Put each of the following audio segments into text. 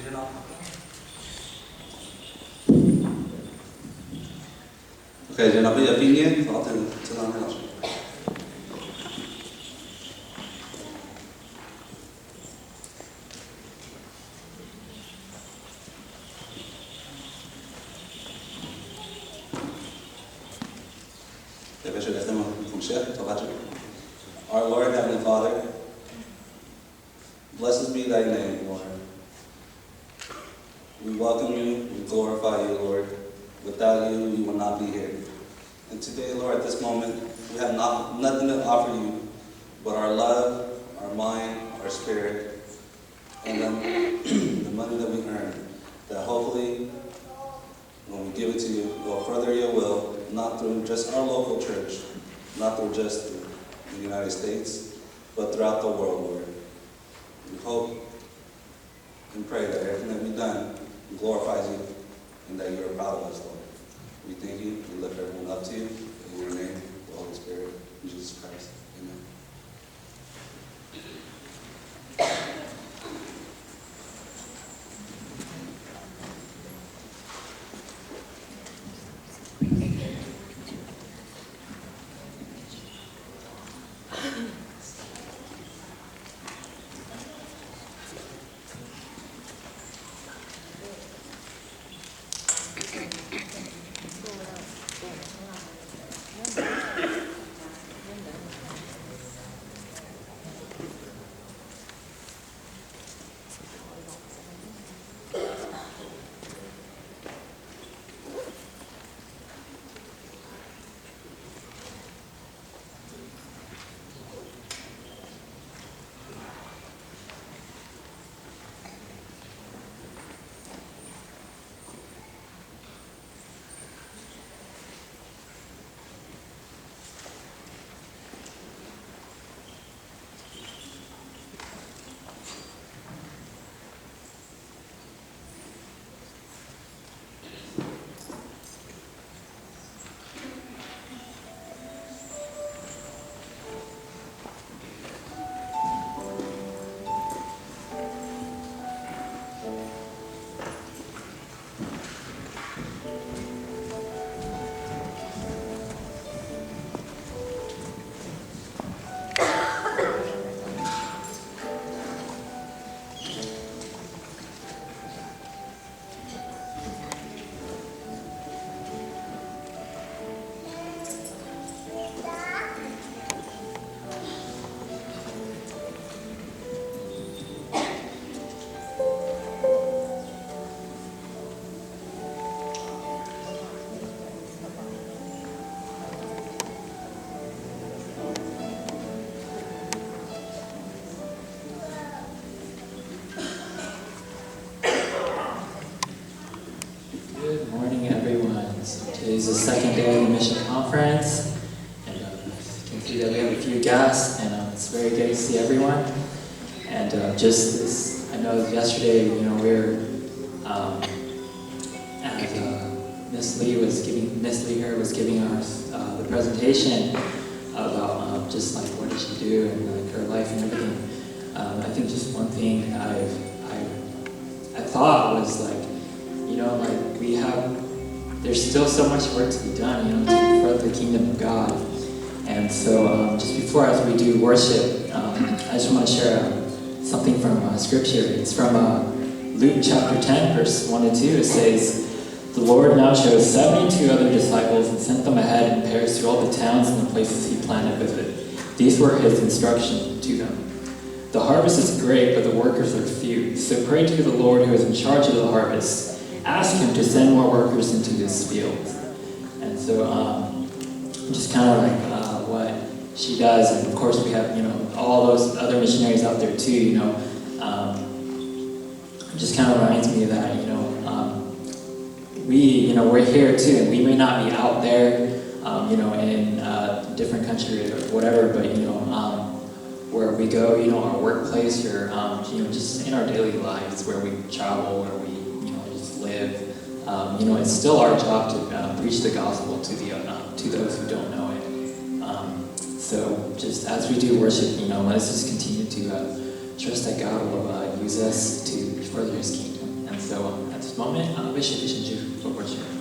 Ok, giờ nào bây giờ phi nhé, có từ cho nó mới đọc. Để bây giờ để xem một phút sẽ có bắt. Our Lord, Heavenly Father, blessed be thy name, Lord. We welcome you, we glorify you, Lord. Without you, we would not be here. And today, Lord, at this moment, we have not, nothing to offer you but our love, our mind, our spirit, and then the money that we earn, that hopefully, when we give it to you, it will further your will, not through just our local church, not through just the United States, but throughout the world, Lord. We hope and pray that everything that we've done glorifies you and that you are proud of us, Lord. We thank you. We lift everyone up to you. In your name, the Holy Spirit, in Jesus Christ. Amen. Good morning, everyone. So today's the second day of the mission conference, and uh, you can see that we have a few guests, and uh, it's very good to see everyone. And uh, just this, I know yesterday, you know, we were um, as uh, Miss Lee was giving, Miss Lee here was giving us uh, the presentation about um, just like what did she do and like her life and everything. Um, I think just one thing I, I I thought was like, you know, like we have, there's still so much work to be done, you know, to further the kingdom of God. And so, um, just before, as we do worship, um, I just want to share uh, something from uh, Scripture. It's from uh, Luke chapter ten, verse one to two. It says, "The Lord now chose seventy-two other disciples and sent them ahead in pairs through all the towns and the places he planned to visit. These were his instructions to them." "The harvest is great, but the workers are few. So pray to the Lord who is in charge of the harvest. Ask him to send more workers into this field." And so, um, just kind of like uh, what she does, and of course we have, you know, all those other missionaries out there too, you know. Um, it just kind of reminds me that, you know, um, we, you know, we're here too, and we may not be out there, um, you know, in a different country or whatever, but, you know, um, where we go, you know, our workplace or, um, you know, just in our daily lives where we travel, where we, you know, just live, um, you know, it's still our job to uh, preach the gospel to the uh, to those who don't know it. Um, so just as we do worship, you know, let us just continue to uh, trust that God will uh, use us to further His kingdom. So, uh, at this moment, uh, peb sib ntsib rau peb seb.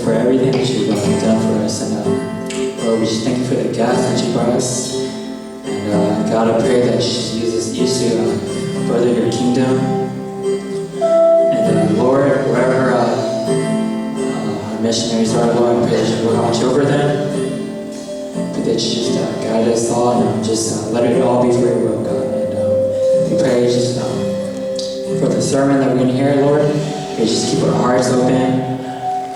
for everything that you've uh, done for us. And uh, Lord, we just thank you for the gas that you brought us. And uh, God, I pray that you just use this east to uh, further your kingdom. And uh, Lord, wherever uh, uh, our missionaries are, Lord, I pray that you will watch over them. Pray that you just uh, guide us all and uh, just uh, let it all be for your will, God. And uh, we pray just uh, for the sermon that we're going to hear, Lord. Pray just keep our hearts open.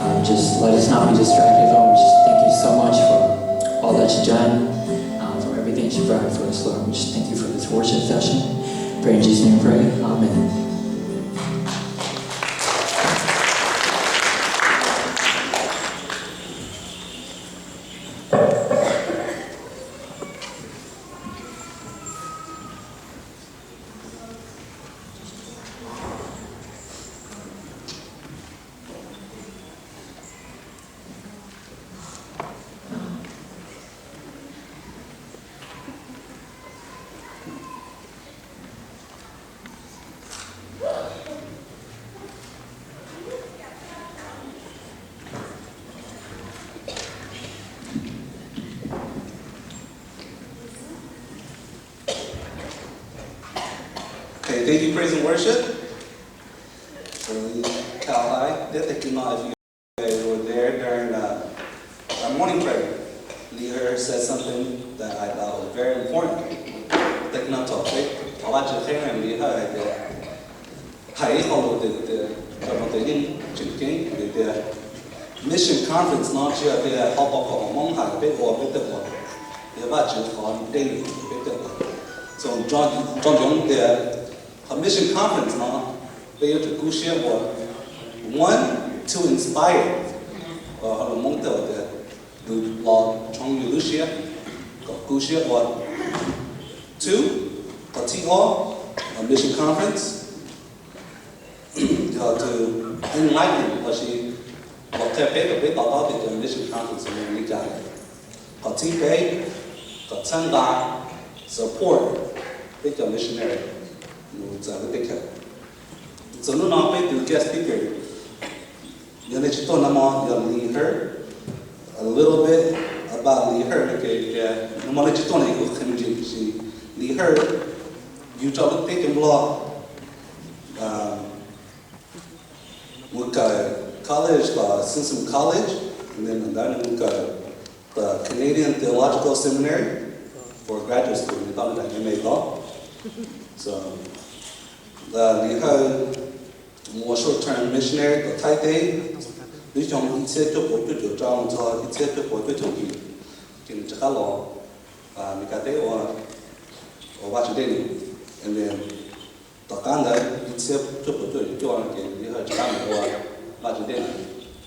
Um, just let us not be distracted, Lord. We just thank you so much for all that you've done, um, for everything that you provided for us, Lord. We just thank you for this worship session. Pray in Jesus' name, we pray. Amen. Okay, thank you, praise and worship. So, Cal High, they think you know if you guys were there during uh, our morning prayer. Lee Her said something that I thought was very important. Thank you, Cal. Thov Vajtswv qhia li hais tias hais ib qho lus tias, tias, cov no tias yeej tseem ceeb vim tias Mission Conference no tsis yog tias ho tau qhov Hmoob hais peb ua peb twb ua, yog Vajtswv qhov dej num peb twb ua. So, nco ntsoov tias qhov Mission Conference no peb yuav tsum kub siab ua. One, to inspire. Ho lus Hmoob thiaj tias, los tshoob yus lub siab kom kub siab ua. Two, qhov thib ob, Mission Conference yog to enlighten, los sis los qhia peb kom peb to taub tias cov Mission Conference yog li cas. Qhov thib peb, kom txhawb nqa, support peb cov missionary mus txawv lub teb chaws. So hnub no peb tus guest speaker, yog nej tsis tuaj no mog, yog Lee Her. A little bit about Lee Her, okay, yeah. Hnub no nej tsis tuaj no yus qhia me ntsis, Lee Her, yus tso lub teb chaws Nplog, mus kawm college, Simpson College, and then ntawd nws mus kawm the Canadian Theological Seminary for graduate school, nws tau nws daim M A tod. So, Lee Her mus ua short term missionary tom Thaib teb lub xyoo ib txhiab cuaj puas cuaj caum rau mus txog ib txhiab cuaj puas cuaj caum yim, ces nws rov qab los Meskas teb ua, ua Vajtswv dej num, and then tom qab ntawd ib txhiab cuaj puas cuaj caum cuaj ces Lee Her rov qab mus ua Vajtswv dej num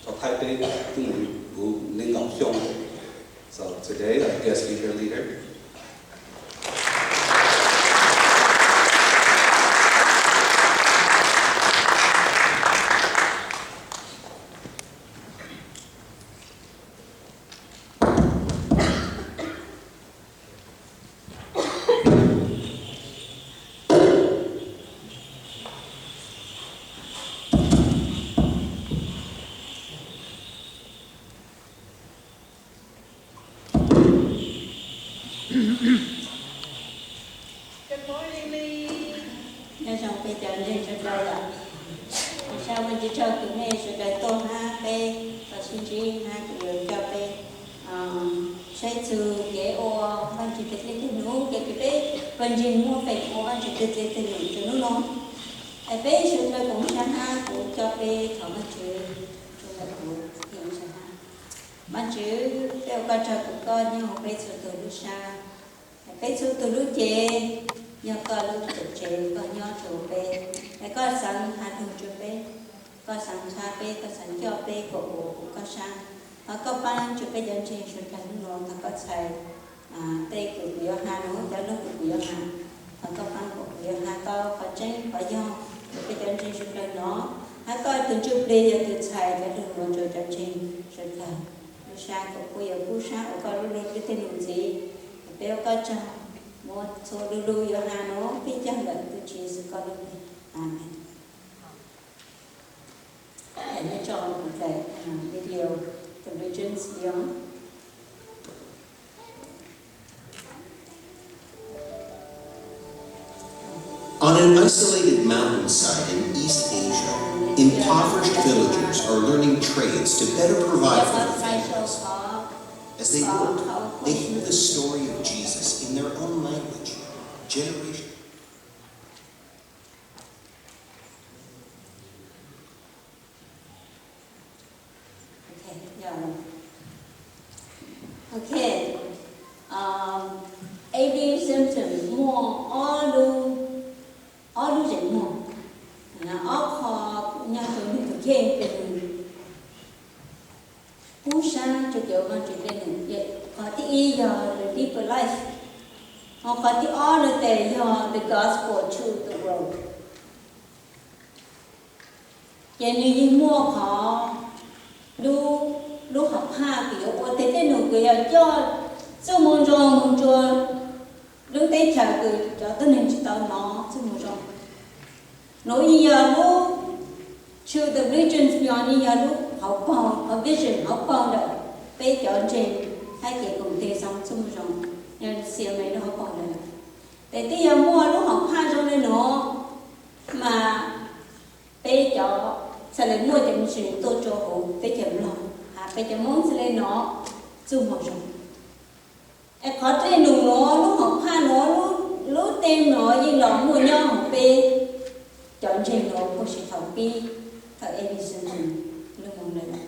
rau Thaib teb, twb mus puv nees nkaum xyoo. So today our guest speaker, Lee Her. Nyob zoo peb cov ntseeg sawv daws yom. Sab ua tsis tsaug tus nej sawv daws tuaj hab peb tau sib ntsib hab kuv yuav coj peb saib txug kev ua Vajtswv txhua txhua hnub, kev peb pawg ntseeg muaj feem ua Vajtswv txhua txhua hnub rua hnub no. Es peb sawv daws koom sab hab kuv coj peb thov Vajtswv, sawv daws kuv thov sab hab. Vajtswv, peb ua koj tsaug kuv koj nyob huv peb txhua tug lub sab. Peb txhua tug lub cev yog koj lub tuam tsev, koj nyob rua peb. Es koj xaav has lug rua peb, koj xaav qha peb, koj xaav coj peb kuas ua koj sab. Thov koj paab rua peb cov ntseeg sawv dlawg hnub no, thov koj txhais tej kws kuv yuav has nuav, cov lug kws kuv yuav has. Thov koj paab kuas kuv yuav has tau qhov tseeb qhov yog rua peb cov ntseeg sawv dlawg nov, hab koj tug Ntsuj Plig yog tug txhais cov lug nuav rua cov ntseeg sawv dlawg lub sab, kuas kuv yuav kub sab ua koj lub lug tej num ntxiv. Peb ua koj tsaug, muaj txhua lug lug yuav has nuav peb cog ntawm tug Tswv Yexus koj lub npe. Amees. Nyob tso kuv daim video The Regions Beyond. On an isolated mountainside in East Asia, impoverished villagers are learning trades to better provide for their families. As they work, they hear the story of Jesus in their own language, generation Ok, yog. Ok. Ab symptom muaj ob lub, ob lub zeem muag, ob qho nyob rau nws tus kheej rau nws kub sab rau cov Vaajtswv tej num. Qhov thib ib yog the deeper life, ho qhov thib ob lawv tias yog the gospel to the world. Ces nws yeej muaj qhov lub, lub hom phaj kws yuav ua teg dej num kws yog coj txuj moo zoo mus rua lub teb chaws kws cov tuab neeg tsis tau hnov txuj moo zoo. Nuav yeej yog lub, to the regions beyond yeej yog lub hauv paug, qhov vision hauv paug ntawm peb cov ntseeg hab kev koom tes xaa txuj moo zoo, yog C M A lub hauv paug ntawd. Tes twb yog muaj lub hom phaj zoo le nuav, mas peb cov txhaj le muaj cov ntseeg tuaj rua huv teb chaws Nplog, hab peb cov Moob txhaj le hnov txuj moo zoo. Es qhov dej num nuav, lub hom phaj nuav, lub, lub teg nuav yeej los muaj nyob huv peb cov ntseeg nuav puag si thaum pib, thaum A D C lub moog le lawm.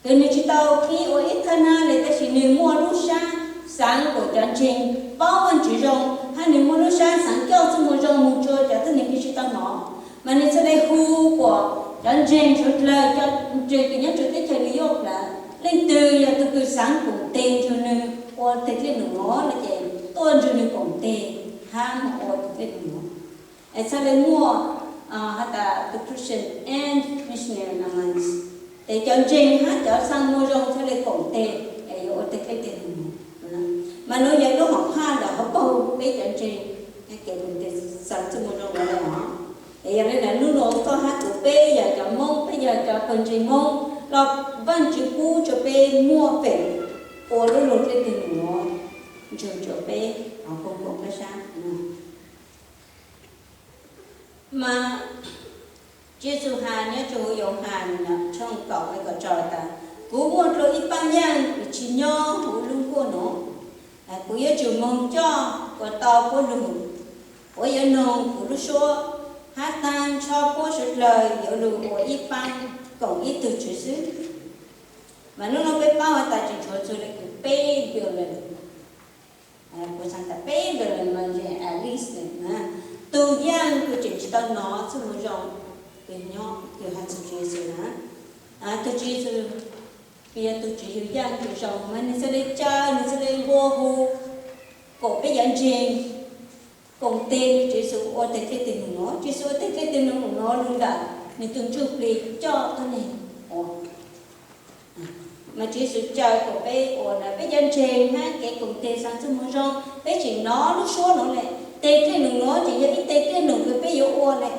Kws nwg tsis tau pib ua ib qhab nab le, tab sis nwg muaj lub sab xaav kuas cov ntseeg paub Vaajtswv zoo, hab nwg muaj lub sab xaav coj txuj moo zoo mus rua cov tuab neeg kws tsis tau hnov, mas nwg txhaj le hu kuas cov ntseeg suav dlawg, cov ntseeg kws nyob rua teb chaws New York lawm, leej twg yog tug kws xaav koom tes nrug nwg ua teg dej num nuav no ces tuaj nrug nwg koom tes hab mus ua teg dej num nuav. Es txhaj le muaj has tas the Christian and Missionary Alliance, tes cov ntseeg hab cov xaa moo zoo txhaj le koom tes es yuav ua teg dej num nuav. Mas nuav yog lub hom phaj ntawm hauv paug peb cov ntseeg hab kev koom tes xaa txuj moo zoo nuav le os. Es yog le ntawd nub nuav koj hab kuv peb yog cov Moob, peb yog cov pawg ntseeg Moob los Vaajtswv pub rua peb muaj feem ua lub lug dej num nuav nrug rua peb hauv koom koom peb sab. Mas Tswv Yexus has nyob rua huv Yauv Has tshooj kaum le kaum rau tas, kuv muaj dlua ib paab yaaj kws tsi nyob huv lub nkuaj nuav. Kuv yuav tsum moog coj kuas tau puab lug, puab yuav noog kuv lub suab, hab taag nrho puab suav dlawg yuav lug ua ib paab koom ib tug Tswv xwb. Mas nub nuav peb paub has tas tseem tshuav txug le kws peb billion, kuv xaav tas peb billion mas at least tug yaaj kws tseem tsi tau nov txuj moo zoo, kws nyob kws has txug Tswv Yexus na. Tug Tswv Yexus kws yog tug Tswv yug yaaj kws zoo mas nwg txhaj le caw, nwg txhaj le nqua hu koom peb cov ntseeg koom tes Tswv Yexus ua teg dlej teg num nuav. Tswv Yexus ua teg dlej teg num nuav lug ntawm nwg tug ntsuj plig coj tuab neeg ua. Mas Tswv Yexus caw kom peb ua na, peb cov ntseeg hab kev koom tes xaa txuj moo zoo, peb tseem nov lub suab nuav le. Teg dlej num nuav tseem yog ib teg dlej num kws peb yuav ua le.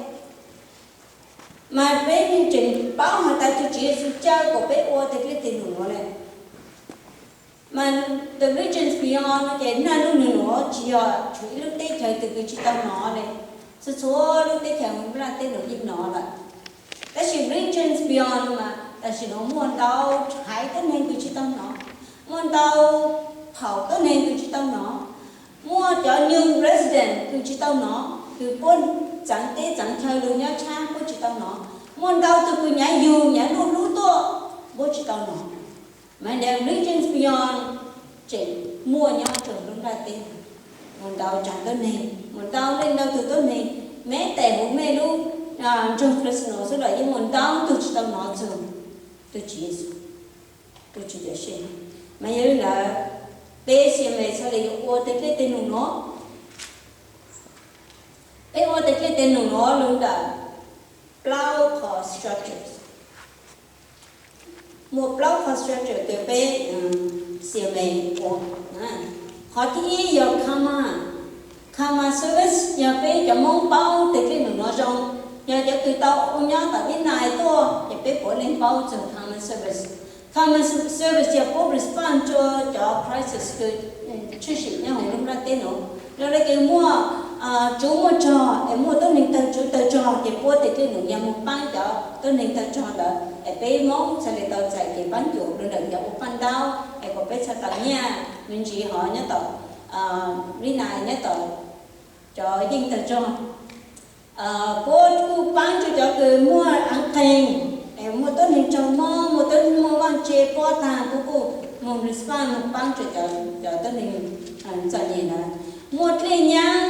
Mas peb tseem paub has tas tug Tswv Yexus caw kom peb ua teg dlej teg num nuav le. Mas the Regions Beyond no ces naj nub nub nuav tsi yog tshuav ib lub teb chaws tug kws tsi tau nov le. Txhua txhua lub teb chaws huv nplaj teb nuav yeej nov lawm. Tab sis Regions Beyond mas tam sim nuav muaj ntau txhais tuab neeg kws tsi tau nov, muaj ntau txhais tuab neeg kws tsi tau nov, muaj cov new resident kws tsi tau nov, kws puab txeev teb txeev chaw lug nyob tshab puab tsi tau nov, muaj ntau tug kws nyav yug nyav luj hlub tuaj puab tsi tau nov. Mas ntawm Regions Beyond tseem muaj nyob rua lub nplaj teb, muaj ntau txhais tuab neeg, muaj ntau leej ntau tug tuab neeg, meb tes huv mej lub nroog Fresno xwb los yeej muaj ntau tug tsi tau nov txug tug Tswv Yexus, tug Tswv Cawm Seej. Mas yog li ntawd, peb C M A txhaj le yuav ua teg dlej teg num nuav. Peb ua teg dlej teg num nuav lug ntawm plaub qhov structures. Muaj plaub qhov structure kws peb C M A ua. Qhov thib ib yog CAMA. CAMA service yog peb cov Moob paub teg dlej num nuav zoo. Yog cov kws tau ua nyob tom ib nais tuaj ces peb puav leej paub txog common service. Common service yog puab respond rua cov crisis kws tshwm sim nyob huv lub nplaj teb nuav. Zoo le kws muaj tsuv muaj rog es muaj tuab neeg tawg tsuv tawg rog ces puab tej dlej num yog moog paab cov tuab neeg tawg rog ntawd es peb Moob txhaj le tau txais kev paab cum rua ntawm cov ua paj ntaub es kom peb txhaj tau nyaj me ntsis hov nyob tom, li nais nyob tom cov yeej tawg rog. Puab kuj paab rua cov kws muaj aav qeeg, muaj tuab neeg raug mob, muaj tuab neeg muaj vaaj tse pob tag, puab kuj moog respond moog paab rua cov tuab neeg txom nyem ntawd. Muaj dlej nyaab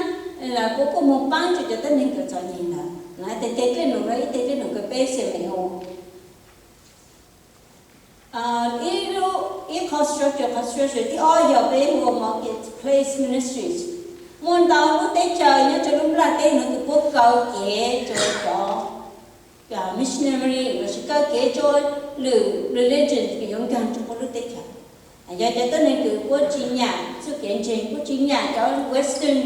los puab kuj moog paab rua cov tuab neeg kws txom nyem ntawd. Tes tej dlej num no ib tej dlej num kws peb xia me ua ib lub, ib qhov structure, qhov structure thib ob yog peb hu ua marketplace ministries. Muaj ntau lub teb chaws nyob rua lub nplaj teb nuav kws puab kaw kev rua cov missionary lossis kaw kev rua lwm religion kws yuav nkaag rua puab lub teb chaws. Yog cov tuab neeg kws puab tsi nyam txuj kev ntseeg, puab tsi nyam cov western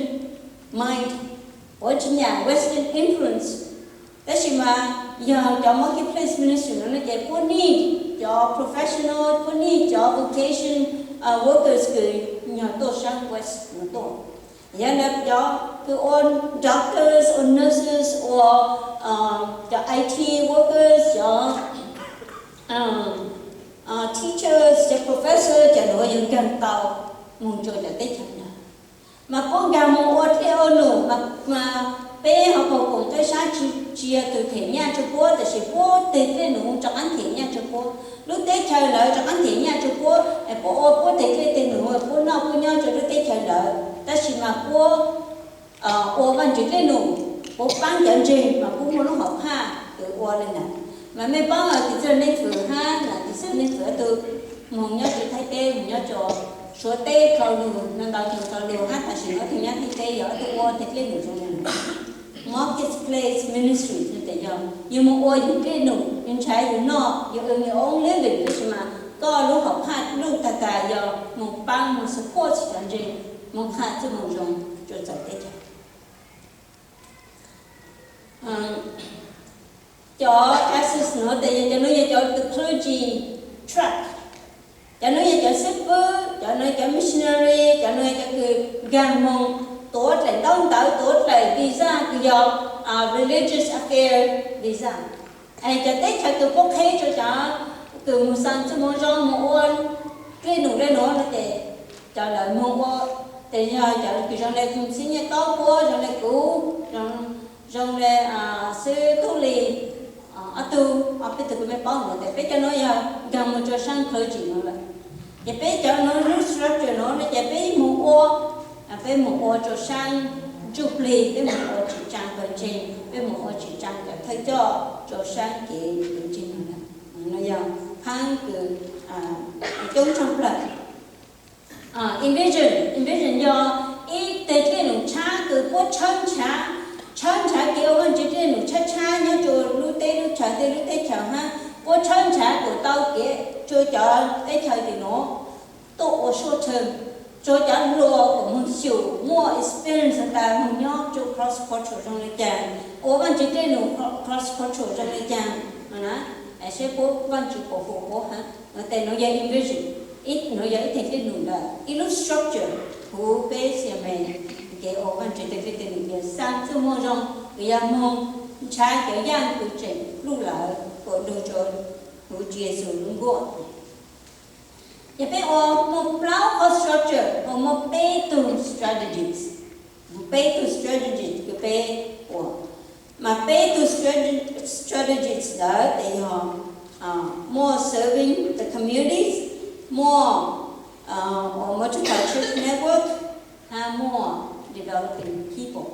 mind, puab tsi nyam western influence. Tab sis mas yog cov marketplace ministry no no ces puab need cov professional, puab need cov vocation workers kws nyog tuaj saab west no tuaj. Yog cov kws ua doctors, ua nurses, ua cov I T workers, cov teachers, cov professor, cov nuav yuav nkaag tau moog rua cov teb chaws ntawd. Mas puab nkaag moog ua dlej ua num, mas peb hauv paus koom teb sab tsi, tsi yog kws them nyaj rua puab, tab sis puab tej dlej num rov qaab them nyaj rua puab. Lub teb chaws ntawd rov qaab them nyaj rua puab, puab ua puab tej dlej tej num, puab noj puab nyob rua lub teb chaws ntawd, tab sis mas puab ua Vaajtswv dlej num, puab paab cov ntseeg mas puab muaj lub hom phaj kws ua le ntawd. Mas mej paub txiv txwj laug Neej Fwm hab txiv txwj laug Neej Fwm ob tug moog nyob rua Thaib teb, moog nyob rua Suav teb dlhau lug, ntau tug dlhau lug hab tam sim no ob tug nyob Thaib teb yog ob tug ua tej dlej num zoo le ntawd. Marketplace ministry no tes yog yug moog ua yug dlej num, yug nrhav yug noj, yug earn your own living, tab sis mas koj lub hom phaj luj tag tag yog moog paab moog support cov ntseeg, moog qha txuj moog zoo rua txawv teb chaws. Cov pastors nuav tes yog cov nuav yog cov clergy track. Cov nuav yog cov xib fwb, cov nuav cov missionary, cov nuav yog cov kws nkaag moog tuav dlaim ntaub ntawv, tuav dlaim visa kws yog religious affair visa. Cov teb chaws kws puab qheb rua cov kws moog xa txuj moog zoo moog ua dlej num le nuav no tes cov ntawd moog ua, tes yog cov kws zoo le Xib Nyiaj Kaub puab, zoo le kuv, zoo le xib Tub Lis, ob tug, ob peb tug kws mej paub nuav tes peb cov nuav yog nkaag moog rua saab clergy nuav lawm. Ces peb cov nuav lub structure nuav no ces peb moog ua, peb moog ua rua saab ntsuj plig, peb moog ua tsim tsaa pawg ntseeg, peb moog ua tsim tsaa cov thawj coj rua saab kev ntseeg nuav lawm. No yog phaab kws coob tshaaj plawg. Envision, envision yog ib teg dlej num tshab kws puab tshawb nrhav, tshawb nrhav kev ua Vaajtswv dlej num tshab tshab nyob rua lub teb lub chaws tej lub teb chaws hab puab tshawb nrhav kuas tau kev rua cov teb chaws tim nuav tuaj ua suaj thawj, rua cov hluas kuas moog xyum muaj experience tas moog nyob rua cross culture zoo le caag, ua Vaajtswv dlej num cross culture zoo le caag no na, saib puab Vaajtswv puas hu puab hab no tes nuav yog envision, nuav yog ib teg dlej num ntawm ib lub structure huv peb xia me kev ua Vaajtswv teg dlej teg num, yog xa txuj moog zoo, yog moog nrhav cov yaaj kws tseem luj lawm kuas lug rua huv Tswv Yexus lub nkuaj. Yog peb ua muaj plaub qhov structure, ua muaj peb tug strategies, peb tug strategies kws peb ua, mas peb tug strategies ntawd tes yog muaj serving the communities, muaj ua multicultural church network, hab muaj developing people.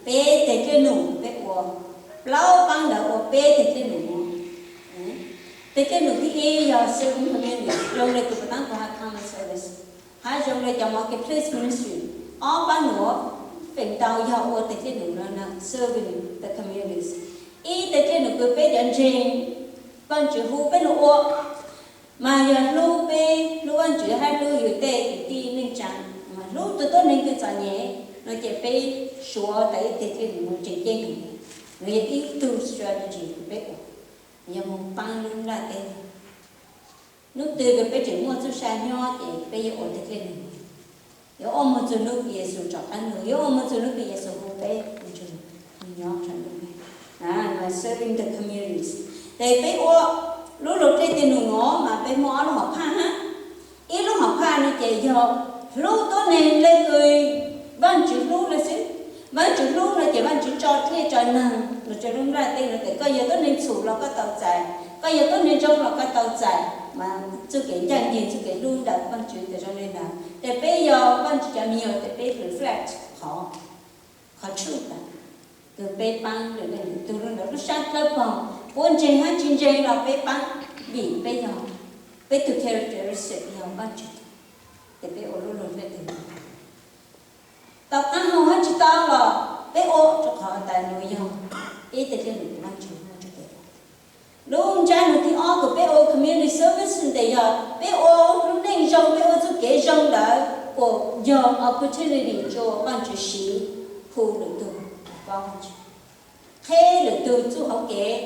Peb teg dlej num peb ua, plaub paab ntawd ua peb teg dlej num. Teg dlej num thib ib yog serving community, zoo le kws puas taab kuv has common service, hab zoo le cov marketplace ministry. Ob paab nuav feem ntau yog ua teg dlej num no na, serving the communities. Ib teg dlej num kws peb cov ntseeg, Vaajtswv hu peb lug ua, mas yog hlub peb, hlub Vaajtswv hab hlub yug tej kwv tij neej tsaa, mas hlub tug tuab neeg kws txom nyem no ces peb suav tas ib teg dlej num tseem ceeb heev. Nws yog ib tug strategy uas peb ua, yog mus paab lub nplaj teb. Hnub twg peb tseem muaj txuj sa nyob ces peb yuav ua tej dlej nug, yuav ua moog txug hnub Yexus rov qaab lug, yuav ua moog txug hnub Yexus hu peb nrug nws nyob rua ntuj. Serving the communities. Ces peb ua lub luag dlej tej nug nuav mas peb muaj ob lub hom phaj hab. Ib lub hom phaj no ces yog hlub tuab neeg le kws Vaajtswv hlub le xwb. Vaajtswv hlub no ces Vaajtswv tso dlej tso naag lug rua lub nplaj teb no ces koj yog tuab neeg txhum los koj tau txais, koj yog tuab neeg zoo los koj tau txais, mas txuj kev ncaaj nceeg txuj kev hlub ntawm Vaajtswv ces zoo le ntawd. Ces peb yog Vaajtswv cov me nyuam ces peb reflect qhov, qhov tshuj tas kws peb paab lwm leej lwm tug lub ntawd lub sab dlawb paug, puab ntseeg hab tsi ntseeg los peb paab, vim peb yog, peb tug characteristic yog Vaajtswv, ces peb ua lub luag dlej tej nug. Tau qaab hau hab tsi tau los peb ua rua qhov tas nuav yog ib tej dlej nug Vaajtswv muab rua peb. Lub ntsab nug thib ob kws peb ua community service ntawd yog peb ua lub neej zoo, peb ua txuj kev zoo ntawd kuas yog opportunity rua Vaajtswv siv hu lwm tug paub Vaajtswv, qheb lwm tug txuj hauv kev,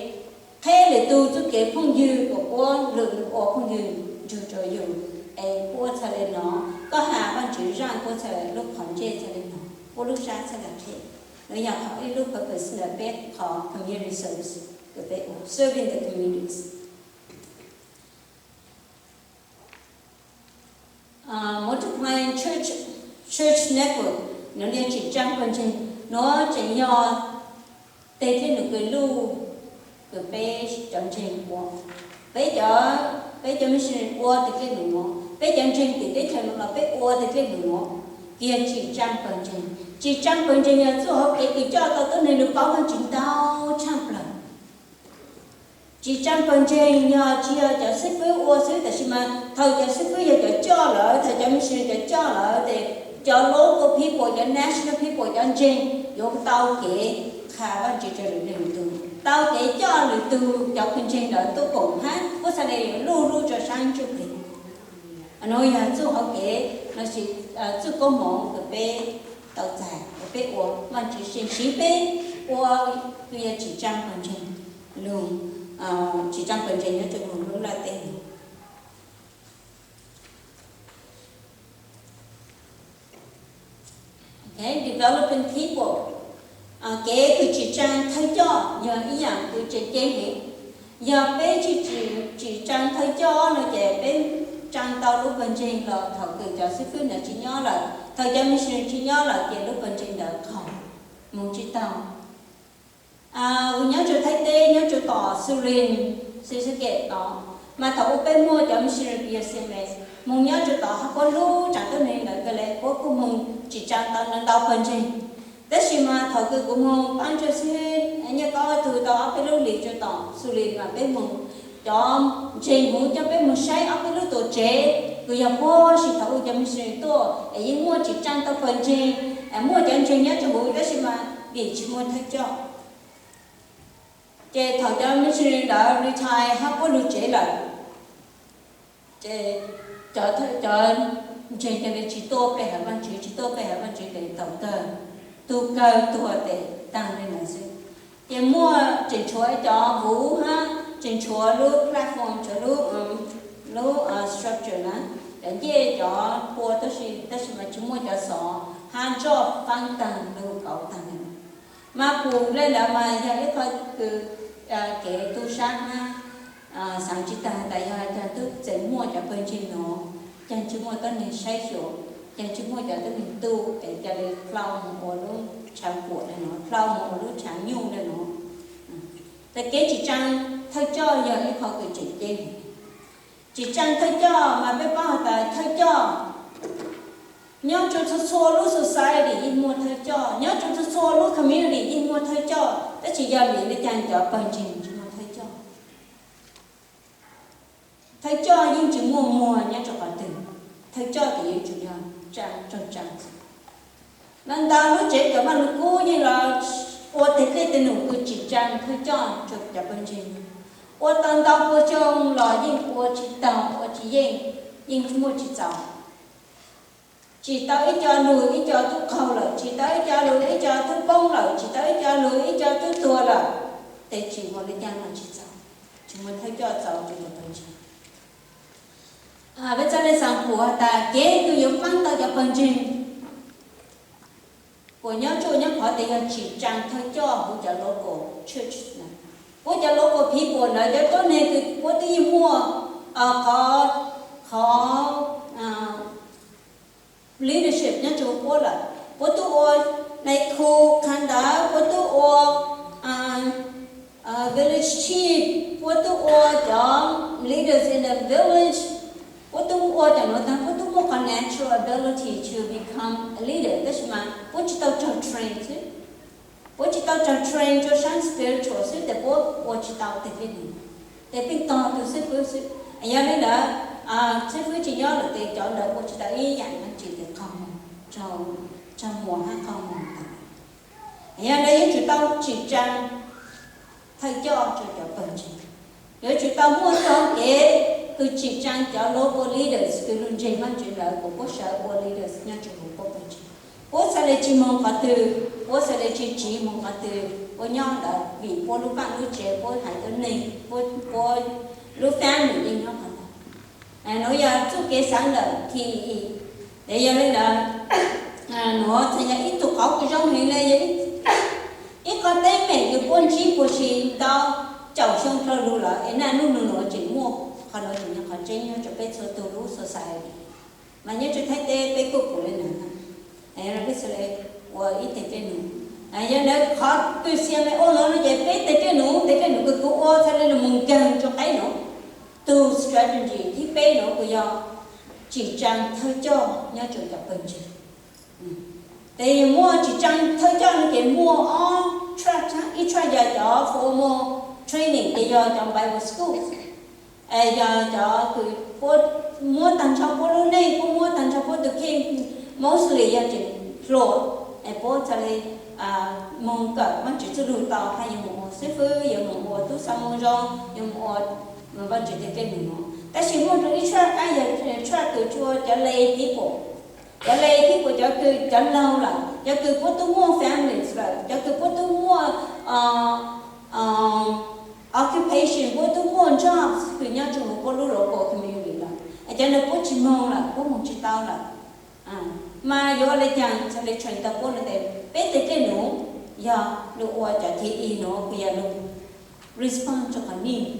qheb lwm tug txuj kev phooj ywg kuas puab lwm ua phooj ywg nrug rua yug, es puab txhaj le nov koj has Vaajtswv zaaj, puab txhaj le lub qhov ntsej txhaj le nov, puab lub sab txhaj le qheb. Nuav yog qhov ib lub purpose ntawm peb qhov community service kws peb ua, serving the communities. Multiplying church, church network, nuav yog tsim tsaa pawg ntseeg, nuav tseem yog tej dlej nug kws luj kws peb cov ntseeg ua. Peb cov, peb cov missionary ua tej dlej nug nuav, peb cov ntseeg tim teb chaws nuav los peb ua tej dlej nug nuav, kws yog tsim tsaa pawg ntseeg. Tsim tsaa pawg ntseeg yog txuj hauv kev kws coj tau tuab neeg lug paub Vaajtswv ntau tshaaj plawg. Tsim tsaa pawg ntseeg yog tsi yog cov xib fwb ua xwb, tab sis mas thaum cov xib fwb yog cov coj lawm, thaum cov missionary cov coj lawm ces cov local people, cov national people, cov ntseeg yuav tau kev qha Vaajtswv rua lwm leej lwm tug, tau kev coj lwm tug cov pawg ntseeg ntawd tuaj koom hab puab txhaj le yuav luj lub rua saab ntsuj plig. Nuav yog txuj hauv kev lossis txuj koob moov kws peb tau txais, peb ua Vaajtswv siv peb ua, kws yog tsim tsaa pawg ntseeg lug, tsim tsaa pawg ntseeg nyob rua lub nplaj teb. Developing people, kev kws tsim tsaa thawj coj yog ib yaam kws tseem ceeb heev. Yog peb tsi tsim tsaa thawj coj no ces peb tsaa tau lub pawg ntseeg los thaum kws cov xib fwb ntawd tsi nyob lawm, thaum cov missionary tsi nyob lawm ces lub pawg ntseeg ntawd qaug, moog tsi taug. Kuv nyob rua Thaib teb, nyob rua tom Xulin, Xis Xas Kes tod, mas thaum ub peb muaj cov missionary yog CMS moog nyob rua tod hab puab hlub tsaam tuab neeg ntawd kawg le, puab kuj moog tsim tsaa tau ntau pawg ntseeg. Tab sis mas thaum kws kuv moog paab rua xib hwb Nyiaj Kaub tug tau ob peb lub hlis rua tom Xulin mas peb moog, cov ntseeg huv coj peb moog saib ob peb lub tuam tsev kws yog puag sim thaum ub cov missionary tuaj es yeej muaj tsim tsaa tau pawg ntseeg, muaj cov ntseeg nyob rua huv tab sis mas vim tsi muaj thawj coj. Ces thaum cov missionary ntawd retire hab puab lug tsev lawm, ces cov ntseeg ca le tsi tuaj pe hawm Vaajtswv, tsi tuaj pe hawm Vaajtswv tes thaum kawg tug kawg tuag tes taag le ntawd xwb. Ces muaj tseem tshuav cov huv hab tseem tshuav lub platform, tshuav lub, lub structure na, cov ncej cov pua tab sis, tab sis mas tsi muaj cov xov hab nroj faab taag lug kauv taag le ntawd. Mas kuv le ntawd mas yog ib qho kws kev tu sab hab xaav tsi taag tas yog caag tub txeem muaj cov pawg ntseeg nuav, caag tsi muaj tuab neeg saib xyuas, caag tsi muaj cov tuab neeg tu es ca le hlau moog ua lub tshaav kuam le nuav, hlau moog ua lub tshaav nyuj le nuav. Tes kev tsim tsaa thawj coj yog ib qho kws tseem ceeb. Tsim tsaa thawj coj mas peb paub has tas thawj coj nyob rua txhua txhua lub society yeej muaj thawj coj, nyob rua txhua txhua lub community yeej muaj thawj coj, tab sis yog vim le caag cov pawg ntseeg tsi muaj thawj coj. Thawj coj yeej tsi muaj muag nyob rua qhov twg, thawj coj tes yuav tsum yog raug tsaa. Ntau ntau lub tsev kws Vaaj Lug Kub yeej los ua teg dlej teg num kws tsim tsaa thawj coj rua cov pawg ntseeg. Ua tau ntau puas xyoo los yeej ua tsi taug, ua tsi yeej, yeej muaj tsi txaus. Tsis tau ib co lug ib co twb qaug lawm, tsis tau ib co lug ib co twb poob lawm, tsis tau ib co lug ib co twb tuag lawm, tes tsim muaj li cas los tsis txaus, tsis muaj thawj coj txaus rua cov pawg ntseeg. Peb txhaj le xaav puas tas kev kws yuav paab tau cov pawg ntseeg puas nyob tsuj nyob qhov tes yog tsim tsaa thawj coj huv cov local church na. Puab cov local people ntawd cov tuab neeg kws puab twb yeej muaj qhov, qhov leadership nyob rua puab lawm. Puab tub ua nais khu qha ntawd, puab tub ua village chief, puab tub ua cov leaders in the village, puab tub ua cov nuav taag, puab tub muaj qhov natural ability to become a leader, tab sis mas puab tsis tau raug train xwb. Puab tsis tau raug train rua saab spiritual xwb tes puab ua tsis tau tes peb num, tes peb tog tug xib fwb xwb. Yog li ntawd, xib fwb tsis nyob lawm tes cov ntawd ua tsis tau ib yaam dlaab tsi tes qaug moog, raug muas hab qaug moog tas. Yog li yuav tsum tau tsim tsaa thawj coj rua cov pawg ntseeg. Yuav tsum tau muaj txoj kev kws tsim tsaa cov local leaders kws lug ntseeg Vaajtswv ntawd kuas puab sawv ua leaders nyob rua huv puab pawg ntseeg. Puab txhaj le tsis moog qhov twg, puab txhaj le tsis tsiv moog qhov twg, puab nyob ntawd vim puab lub vaaj lub tsev, puab haiv tuab neeg, puab lub family yeej nyob qhov ntawd. Nuav yog txuj kev xaav ntawm T E E. Tes yog li ntawd, nuav txhad yog ib tug qauv kws zoo heev le, yog ib qho teeb meem kws puab ntsib puas tsi ntau caum xyoo dlhau lug lawm es naj nub nub nuav tseem muaj, qhov nuav tseem yog qhov tseeb nyob rua peb txhua tug lub society. Mas nyob rua Thaib teb peb kuj pum le ntawd, peb txhaj le ua ib teg dlej num. Yog ntawd qhov kws xia me ua nuav no ces peb teg dlej num, teg dlej num kws kuv ua txhaj le lug moog nkaag rua qaib nuav. Tug strategy thib peb nuav kuj yog tsim tsaa thawj coj nyob rua cov pawg ntseeg. Tes muaj tsim tsaa thawj coj no ces muaj ob track, ib track yog cov formal training tes yog cov Bible school, yog cov kws puab muab taag nrho puab lub neej, puab muab taag nrho puab tug kheej, mostly yog tseem hluas, es puab txhaj le moog kawm Vaajtswv txuj lug tau hab yuav moog ua xib fwb, yuav moog ua tub xaav moo zoo, yuav moog ua Vaajtswv teg dlej num nuav. Tab sis muaj rua ib track, yog track kws rua cov lay people. Cov lay people cov kws cov laug lawm, cov kws puab tub muaj families lawm, cov kws puab tub muaj occupation, puab tub muaj jobs kws nyob rua huv puab lub local community lawm. Cov ntawd puab tsis moog lawm, puab moog tsis tau lawm. Mas yuav ua le caag txhaj le train tau puab no tes peb teg dlej num yog lug ua cov T E E nuav kuj yog lug respond rua qhov needs,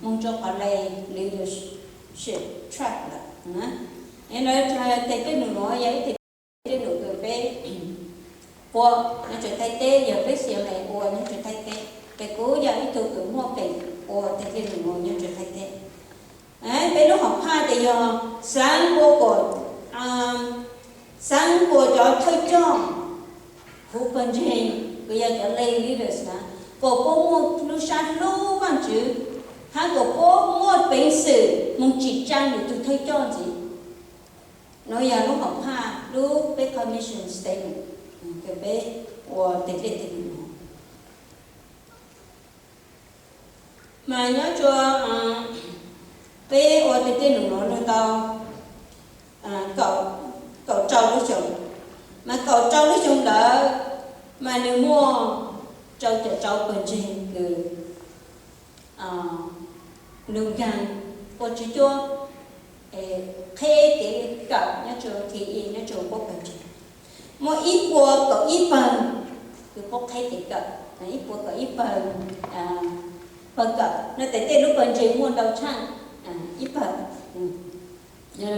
moog rua qhov lay leadership track lawm. Es lawv teg dlej num nuav yog ib teg dlej num kws peb ua nyob rua Thaib teb, yog peb xia me ua nyob rua Thaib teb, tes kuv yog ib tug kws muaj peem ua teg dlej num nuav nyob rua Thaib teb. Peb lub hom phaj tes yog xaav ua kom, xaav ua cov thawj coj huv pawg ntseeg kws yog cov lay leaders na, kom puab muaj lub sab hlub Vaajtswv, hab kom puab muaj peev xwm moog tsim tsaa lwm tug thawj coj ntxiv. Nuav yog lub hom phaj lub peb qhov mission statement kws peb ua teg dlej teg num nuav. Mas nyob rua peb ua teg dlej num nuav lug tau kaum rau lub xyoo, mas kaum rau lub xyoo ntawd mas nwg muaj rau caum rau pawg ntseeg kws lug nkaag ua tswv cuab qheb kev kawm nyob rua T E E nyob rua puab pawg ntseeg. Muaj ib puas kaum ib pawg kws puab qheb kev kawm, ib puas kaum ib pawg pawg kawm no tes tej lub pawg ntseeg muaj ntau tshaaj, ib pawg,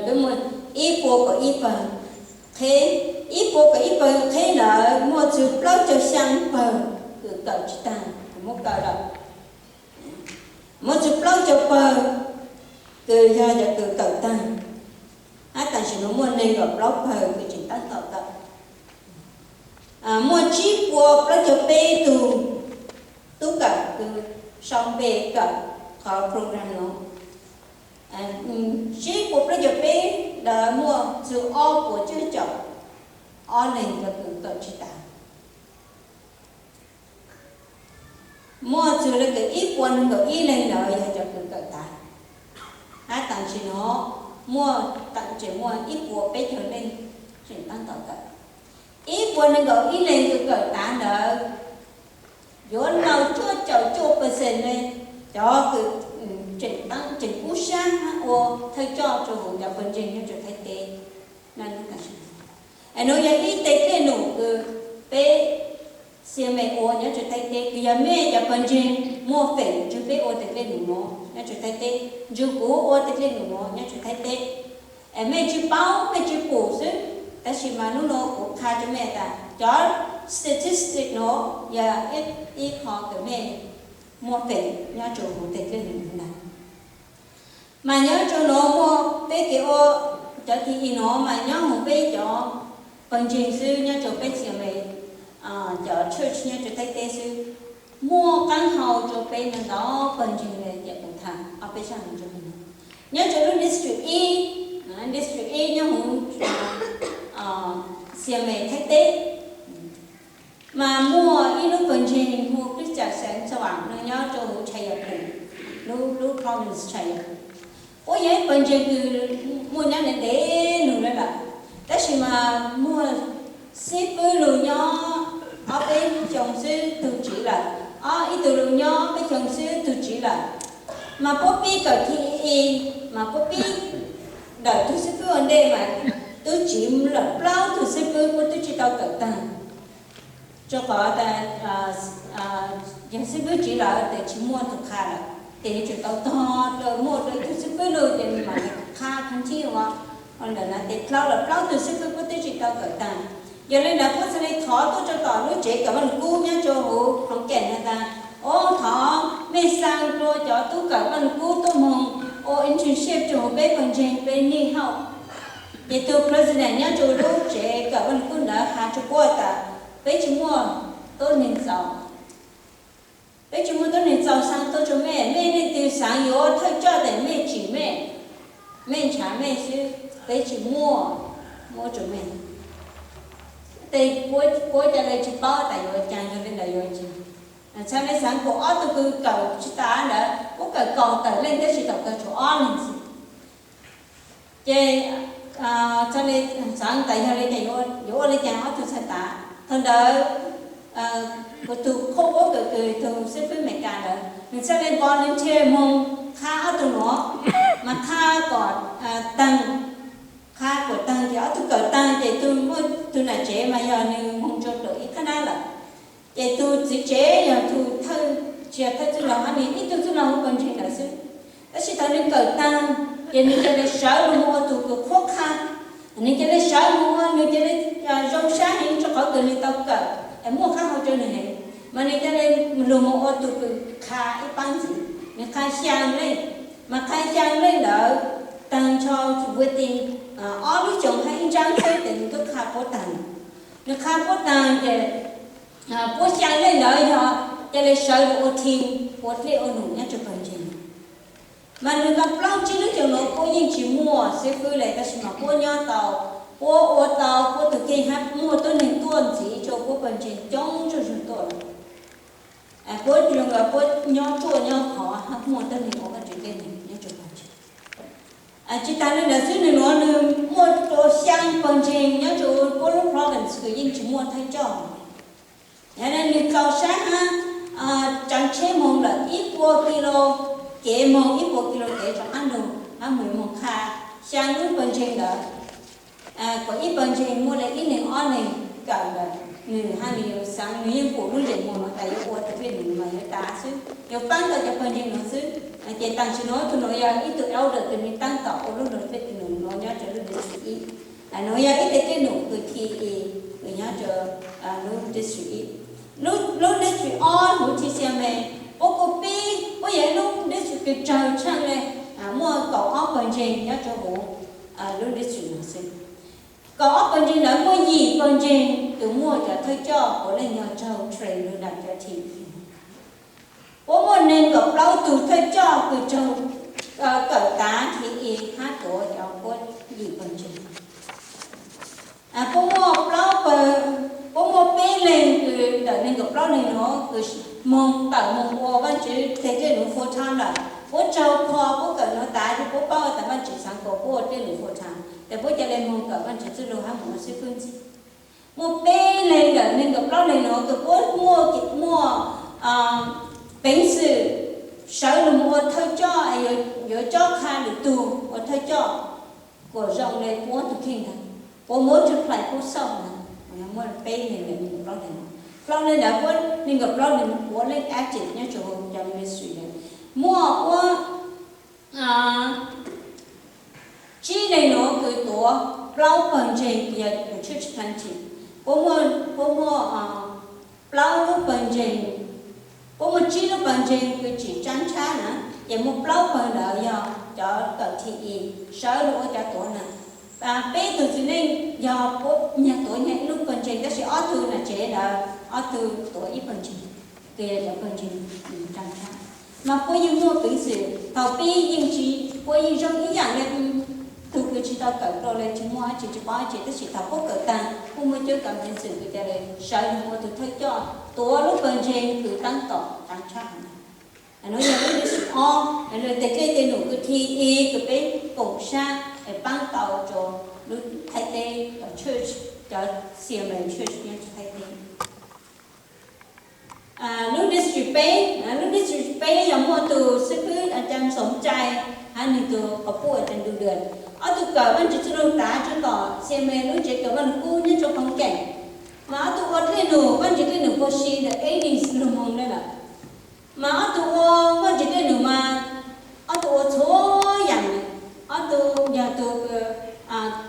peb muaj ib puas kaum ib pawg qheb, ib puas kaum ib pawg qheb ntawd muaj txug plaub caug xyaa pawg kws kawm tsis taag, muab kawm lawm. Muaj txug plaub caug pawg kws yog cov kws kawm taag, hab tam sim nuav muaj neeg nkaum plaub pawg kws tseem tab tom kawm. Muaj tsib puas plaub caug peb tug tub kawm kws sau npe kawm qhov program nuav. Tsib puas plaub caug peb ntawd muaj txug ob puas cuaj caum ob leeg cov kws kawm tsis taag. Muaj txug le kws ib puas nees nkaum ib leeg ntawd yog cov kws kawm taag. Hab tam sim nuav muaj, tam tseem muaj ib puas peb caug leej tseem tab tom kawm. Ib puas nees nkaum ib leeg kws kawm tas ntawd, yuav laug cuaj caum cuaj percent ne, cov kws tseem pub sab ua thawj coj rua huv cov pawg ntseeg nyob rua Thaib teb. Nuav yog ib teg dlej num kws peb C M A ua nyob rua Thaib teb, kws yog mej cov pawg ntseeg muaj feem ntsug peb ua teg dlej num nuav nyob rua Thaib teb, ntsug kuv ua teg dlej num nuav nyob rua Thaib teb. Es mej tsi paub, mej tsi pum xwb, tab sis mas nub nuav kuv qha rua mej tas cov statistic nuav yog ib qho kws mej muaj feem nyob rua huv teg dlej num nuav ntag. Mas nyob rua nuav muaj peb kev ua, cov thib ib nuav mas nyob huv peb cov pawg ntseeg xwb, nyob rua peb C M A, cov church nyob rua Thaib teb xwb, muaj qaab hau rua peb ntau ntau pawg ntseeg le ces kuv tham ob peb zaj mus rua nub. Nyob rua lub district ib, district ib nyob huv C M A Thaib teb, mas muaj ib lub pawg ntseeg hu Christian Xeev Txawaam no nyob rua huv Chayabum, lub province Chayabum. Puab yog ib pawg ntseeg kws muaj nyob ntev ntev lug le lawm, tab sis mas muaj xib fwb lug nyob ob peb xyoo xwb tug tsiv lawm, ob ib tug lug nyob peb xyoo xwb tug tsiv lawm. Mas puab pib kawm thib ib, mas puab pib ntawm tug xib fwb ua ntej mas tub tsiv lawm plaub tug xib fwb puab tub tsi tau kawm taag. Rua qhov tas yog xib fwb tsiv lawm tes tsi muaj tug qha lawm, tes yuav tsum tau tog muaj rua ib tug xib fwb lug ces mam qha khab ntsib ua ntawm na tes plaub lawm plaub tug xib fwb puab tub tsi tau kawm taag. Yog le ntawd puab txhad le thov tuaj rua tom lub tsev kawm Vaaj Lug Kub nyob rua huv Khoov Keem has tas, o thov mej xaa rua cov tub kawm Vaaj Lug Kub tuaj moog ua internship rua huv peb pawg ntseeg peb neeg hauj. Ces tug president nyob rua lub tsev kawm Vaaj Lug Kub ntawd has rua puab tas peb tsi muaj tuab neeg txaus, peb tsi muaj tuab neeg txaus xaa tuaj rua mej, mej leej twg xaav yuav thawj coj tes mej tsim mej, mej nrhav mej xwb, peb tsi muaj muab rua mej. Tes puab ca le tsi paub tas yuav caag, yog le ntawd yuav caag. Txhad le xaav kaum ob tug kws kawm tsi tas ntawd, puab kawm kaum tawm leej tab sis tau kawm tshuav ob leeg xwb. Ces txhad le xaav tas yog le caag, yuav ua le caag ob tug txhad tas. Thaum ntawd kuv tug qhov puab kawm kws tug xib fwb Amelikas ntawd nws txhad le volunteer moog qha ob tug nuav, mas qha kom taag, qha kom taag ces ob tug kawm taag ces tug muaj tug nam tsev mas yog nws moog rua dlua ib qhab nab lawm. Ces tug txiv tsev yog tug thawj, tsi yog thawj txwj laug hab nws ib tug txwj laug huv pawg ntseeg ntawd xwb. Tab sis thaum nws kawm taag ces nws ca le sawv lug moog ua tug kws qhuab qha, nws ca le sawv moog ua, nws ca le zoo sab heev rua qhov kws nws tau kawm es muaj qab hau rua nws heev, mas nws ca le lug moog ua tug kws qha ib paab ntxiv. Nws qha xyaa leej, mas qha xyaa leej ntawd taag nrho within ob lub xyoos hab ib ntsab xwb tes nws tub qha puab taag. Nws qha puab taag ces puab xyaa leej ntawd yog ca le sawv lug ua team ua dlej ua num nyob rua pawg ntseeg. Mas nws tau plaub tsib lub xyoos nuav puab yeej tsi muaj xib fwb le, tab sis mas puab nyob tau, puab ua tau puab tug kheej hab muaj tuab neeg tuaj ntxiv rua puab pawg ntseeg coob zuj zug tuaj. Puab zoo nkaus puab nyob ruaj nyob khov hab muaj tuab neeg ua Vaajtswv dlej num nyob rua pawg ntseeg. Tsi taag le ntawd xwb, nws nuav nws muaj rua xyaa pawg ntseeg nyob rua puab lub province kws yeej tsi muaj thawj coj. Yog le nws txaus sab hab tsaa tsheb moog lawm ib puas kilo kev, moog ib puas kilo kev rov qaab lug hab moog qha xyaa lub pawg ntseeg ntawd. Kuas ib pawg ntseeg muaj le ib neeg ob neeg kawm ntawd, nws hab nws yuav xaav, nws yeej pum lub ntsej muag nuav tas yuav ua tug dlej num mas yuav tas xwb, yuav paab tau cov pawg ntseeg nuav xwb. Ces tam sim nuav tug nuav yog ib tug elder kws nws taab tom ua lub num dlej num nuav nyob rua lub district ib. Nuav yog ib teg dlej num kws thib ib kws nyob rua lub district ib. Lub district ob huv T C M A, puab kuj pib, puab yog ib lub district kws tsawg tshaaj le, muaj kaum ob pawg ntseeg nyob rua huv lub district nuav xwb. Kaum ob pawg ntseeg ntawd muaj yim pawg ntseeg kws muaj cov thawj coj puav leej yog raug train lug nram cov thib ib. Puab muaj nees nkaum plaub tug thawj coj kws raug kawm tav thib ib hab tuav cov puab yim pawg ntseeg. Puab muaj plaub pawg, puab muaj peb leeg kws ntawm nees nkaum plaub leeg nuav kws moog tawm moog ua Vaajtswv teg dlej num full time lawm. Puab raug kho puab kawm nuav tav, puab paub tas Vaajtswv xaav kom puab ua dlej num full time. Ces puab ca le moog kawm Vaajtswv txuj lug hab moog ua xib fwb ntxiv. Muaj peb leeg ntawm neeg nkaum plaub leeg nuav kws puab muaj, muaj peev xwm sawv lug moog ua thawj coj, yuav cob qha lwm tug ua thawj coj kuas zoo le puab tug kheej ntag, puab muab tug plais puab xauj ntag. Muaj peb leeg ntawm neeg nkaum plaub leeg, plaub leeg ntawd puab, neeg nkaum plaub leeg puab leej active nyob rua huv cov ministry ntawd. Muaj puab tsib leeg nuav kws tuav plaub pawg ntseeg kws yog church planting. Puab muaj, puab muaj plaub lub pawg ntseeg, puab muaj tsib lub pawg ntseeg kws tsim tsaab ntshab na, ces muaj plaub pawg ntawd yog cov kawm T E, sawv lug ua cov tuav na. Peb tug txiv neej yog puab nyag tuav nyag ib lub pawg ntseeg, tab sis ob tug nam tsev ntawd ob tug tuav ib pawg ntseeg, kws yog cov pawg ntseeg tsaa tshab. Mas puab yeej muaj peev xwm, thaum pib yeej tsi, puab yeej zoo ib yaam le tug kws tsi tau kawm dlua le tsi muaj dlaab tsi tsi paub dlaab tsi, tab sis thaum puab kawm taag puab muaj cuab kav peev xwm kws ca le sawv lug ua tug thawj coj tuav lub pawg ntseeg kws taab tom tsaa tshab. Nuav yog lub district ob, lug teg dlej teg num kws T E kws peb koom sab paab tau rua lub Thaib teb cov church, cov C M A church nyob rua Thaib teb. Lub district peb, lub district peb yog muaj tug xib fwb a ca Ntxoov Cai hab nwg tug quas puj a ca Ntu Dwm. Ob tug kawm Vaajtswv txuj lug tav rua tom C M A lub tsev kawm Vaaj Lug Kub nyob rua Phoo Keem. Mas ob tug ua dlej num, Vaajtswv dlej num puag si ntawm eighties lug moog le lawm. Mas ob tug ua Vaajtswv dlej num mas ob tug ua txhua yaam, ob tug yog tug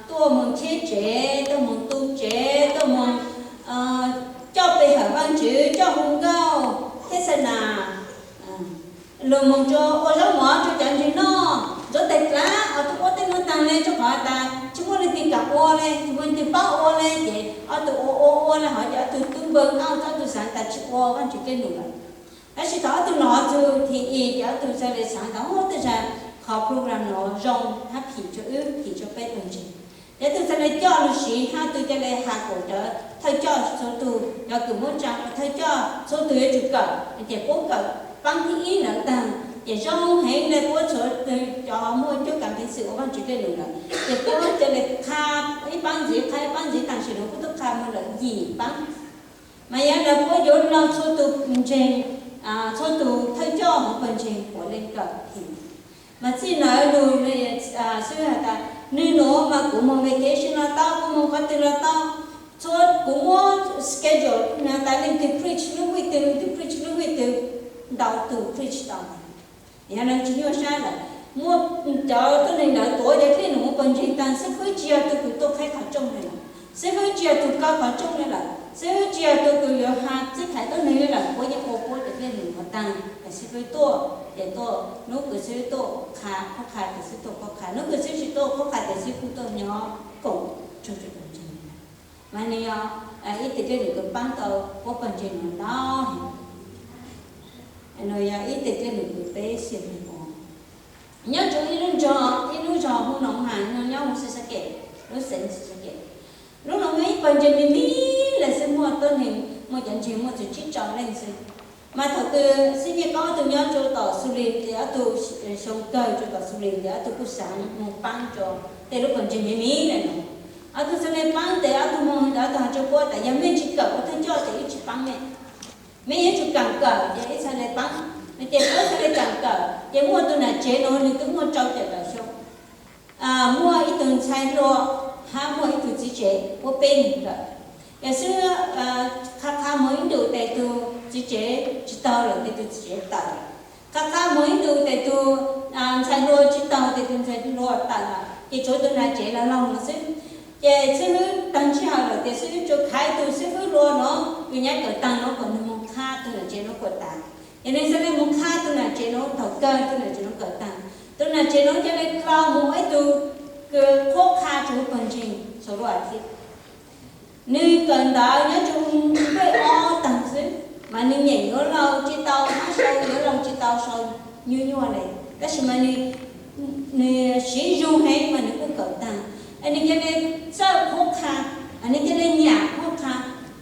tuaj moog cheb tsev, tuaj moog tu tsev, tuaj moog coj pe hawm Vaajtswv, coj hu nkauj, thej xa nas, lug moog rua ua zaub mov rua cov ntseeg noj, ntxuav teg dlaab. Ob tug ua tej nuav taag le rua qhov tas tsi muaj leej twg kam ua le, tsi muaj leej twg paub ua le, ces ob tug ua ua ua le hov ces ob tug tub npawg auj, ob tug xaav tas tsi ua Vaajtswv dlej num lawm. Tab sis thaum ob tug nov txug T E ces ob tug txhaj le xaav tas, o, tej zag qhov program nuav zoo hab phim rua wb, phim rua peb pawg ntseeg. Ces ob tug txhaj le coj lug siv hab ob tug ca le has kuas cov thawj coj txhua tug, cov kws muab tsaa ua thawj coj txhua tug yuav tsum kawm. Ces puab kawm paab thib ib ntawd taag ces zoo heev le puab txhua tug cov muaj cuab kav peev xwm ua Vaajtswv dlej num lawm, ces puab ca le qha ib paab ntxiv, qha ib paab ntxiv taag sim nuav puab tub qha moog lawm yim paab. Mas yog le puab yuav laug txhua tug ntseeg, txhua tug thawj coj hov pawg ntseeg puav leej kawm phim. Mas txij ntawd lug xwb has tas, nwg nuav mas kuv moog vacation los tau, kuv moog qhov twg los tau, txhua kuv muab schedule tas leej twg preach lub week twg, leej twg preach lub week twg, ntau tug preach tau. Yog le tsi nyuaj sab lawm, muaj cov tuab neeg ntawd tuav cov dlej num ua pawg ntseeg taag, xib fwb tsi yog tug kws tuaj qhaib qhov rooj le lawm, xib fwb tsi yog tug kaw qhov rooj le lawm, xib fwb tsi yog tug kws yuav has txij thaiv tuab neeg le lawm, puab yeej ua puab cov dlej num ua taag. Ces xib fwb tuaj ces tuaj, nub kws xib fwb tuaj qha qhuab qha ces xib fwb tuaj qhuab qha, nub kws xib fwb tsi tuaj qhuab qha ces xib fwb kuj tuaj nyob koom tug pawg ntseeg. Mas nwg yog ib tug dlej num kws paab tau puab pawg ntseeg nuav ntau heev. Nuav yog ib tug dlej num kws peb xia le ua nyob rua ib lub nroog, ib lub zog hu Noov Has, nyob huv Xeev Xas Kees, lub xeev Xeev Xas Kees. Lub nuav muaj ib pawg ntseeg me me le xwb, muaj tuab neeg, muaj cov ntseeg muaj txug tsib rau leej xwb. Mas thaum kws xib nyej koob tug nyob rua tom Xus Lis ces ob tug xyoo kawg rua tom Xus Lis ces ob tug kuj xaav moog paab rua tej lub pawg ntseeg me me le nuav. Ob tug txhaj le paab tes ob tug moog ntawd ob tug has rua puab tas yog mej tsi kawm ua thawj coj ces wb tsi paab mej. Mej yuav tsum kaam kawm ces wb txhaj le paab. Ces puab txhaj le kaam kawm ces muaj tug nam tsev nuav nwg twb muaj rau caum tawm xyoo. Muaj ib tug ntxhais hluas hab muaj ib tug txiv tsev, puab peb neeg kawm. Yog xwb qha qha moog ib ntus tes tug txiv tsev tsi taug lawm, tes tug txiv tsev tawm. Qha qha moog ib ntus tes tug ntxhais hluas tsi taug, tes tug ntxhais hluas tawm lawm, ces tshuav tug nam tsev laug laug no xwb. Ces xib fwb taag ntsib hawm lawm tes xib fwb tsuas khaiv tug xib fwb hluas no kws nyam kawm taag no kom nwg moog qha tug nam tsev no kuas tas. Ces nwg txhaj le moog qha tug nam tsev no thaum kawg tug nam tsev no kawm taag. Tug nam tsev no ca le dlhau moog ua ib tug kws qhuab qha rua pawg ntseeg txhua lub as thiv. Nwg kawm ntawv nyob rua npej ob taag xwb, mas nwg nyeem yuav laug tsi tau, hab sau yuav laug tsi tau, sau nyuaj nyuaj le. Tab sis mas nwg siv zug heev mas nwg kuj kawm taag. Nwg ca le txawj qhuab qha, nwg ca le nyam qhuab qha,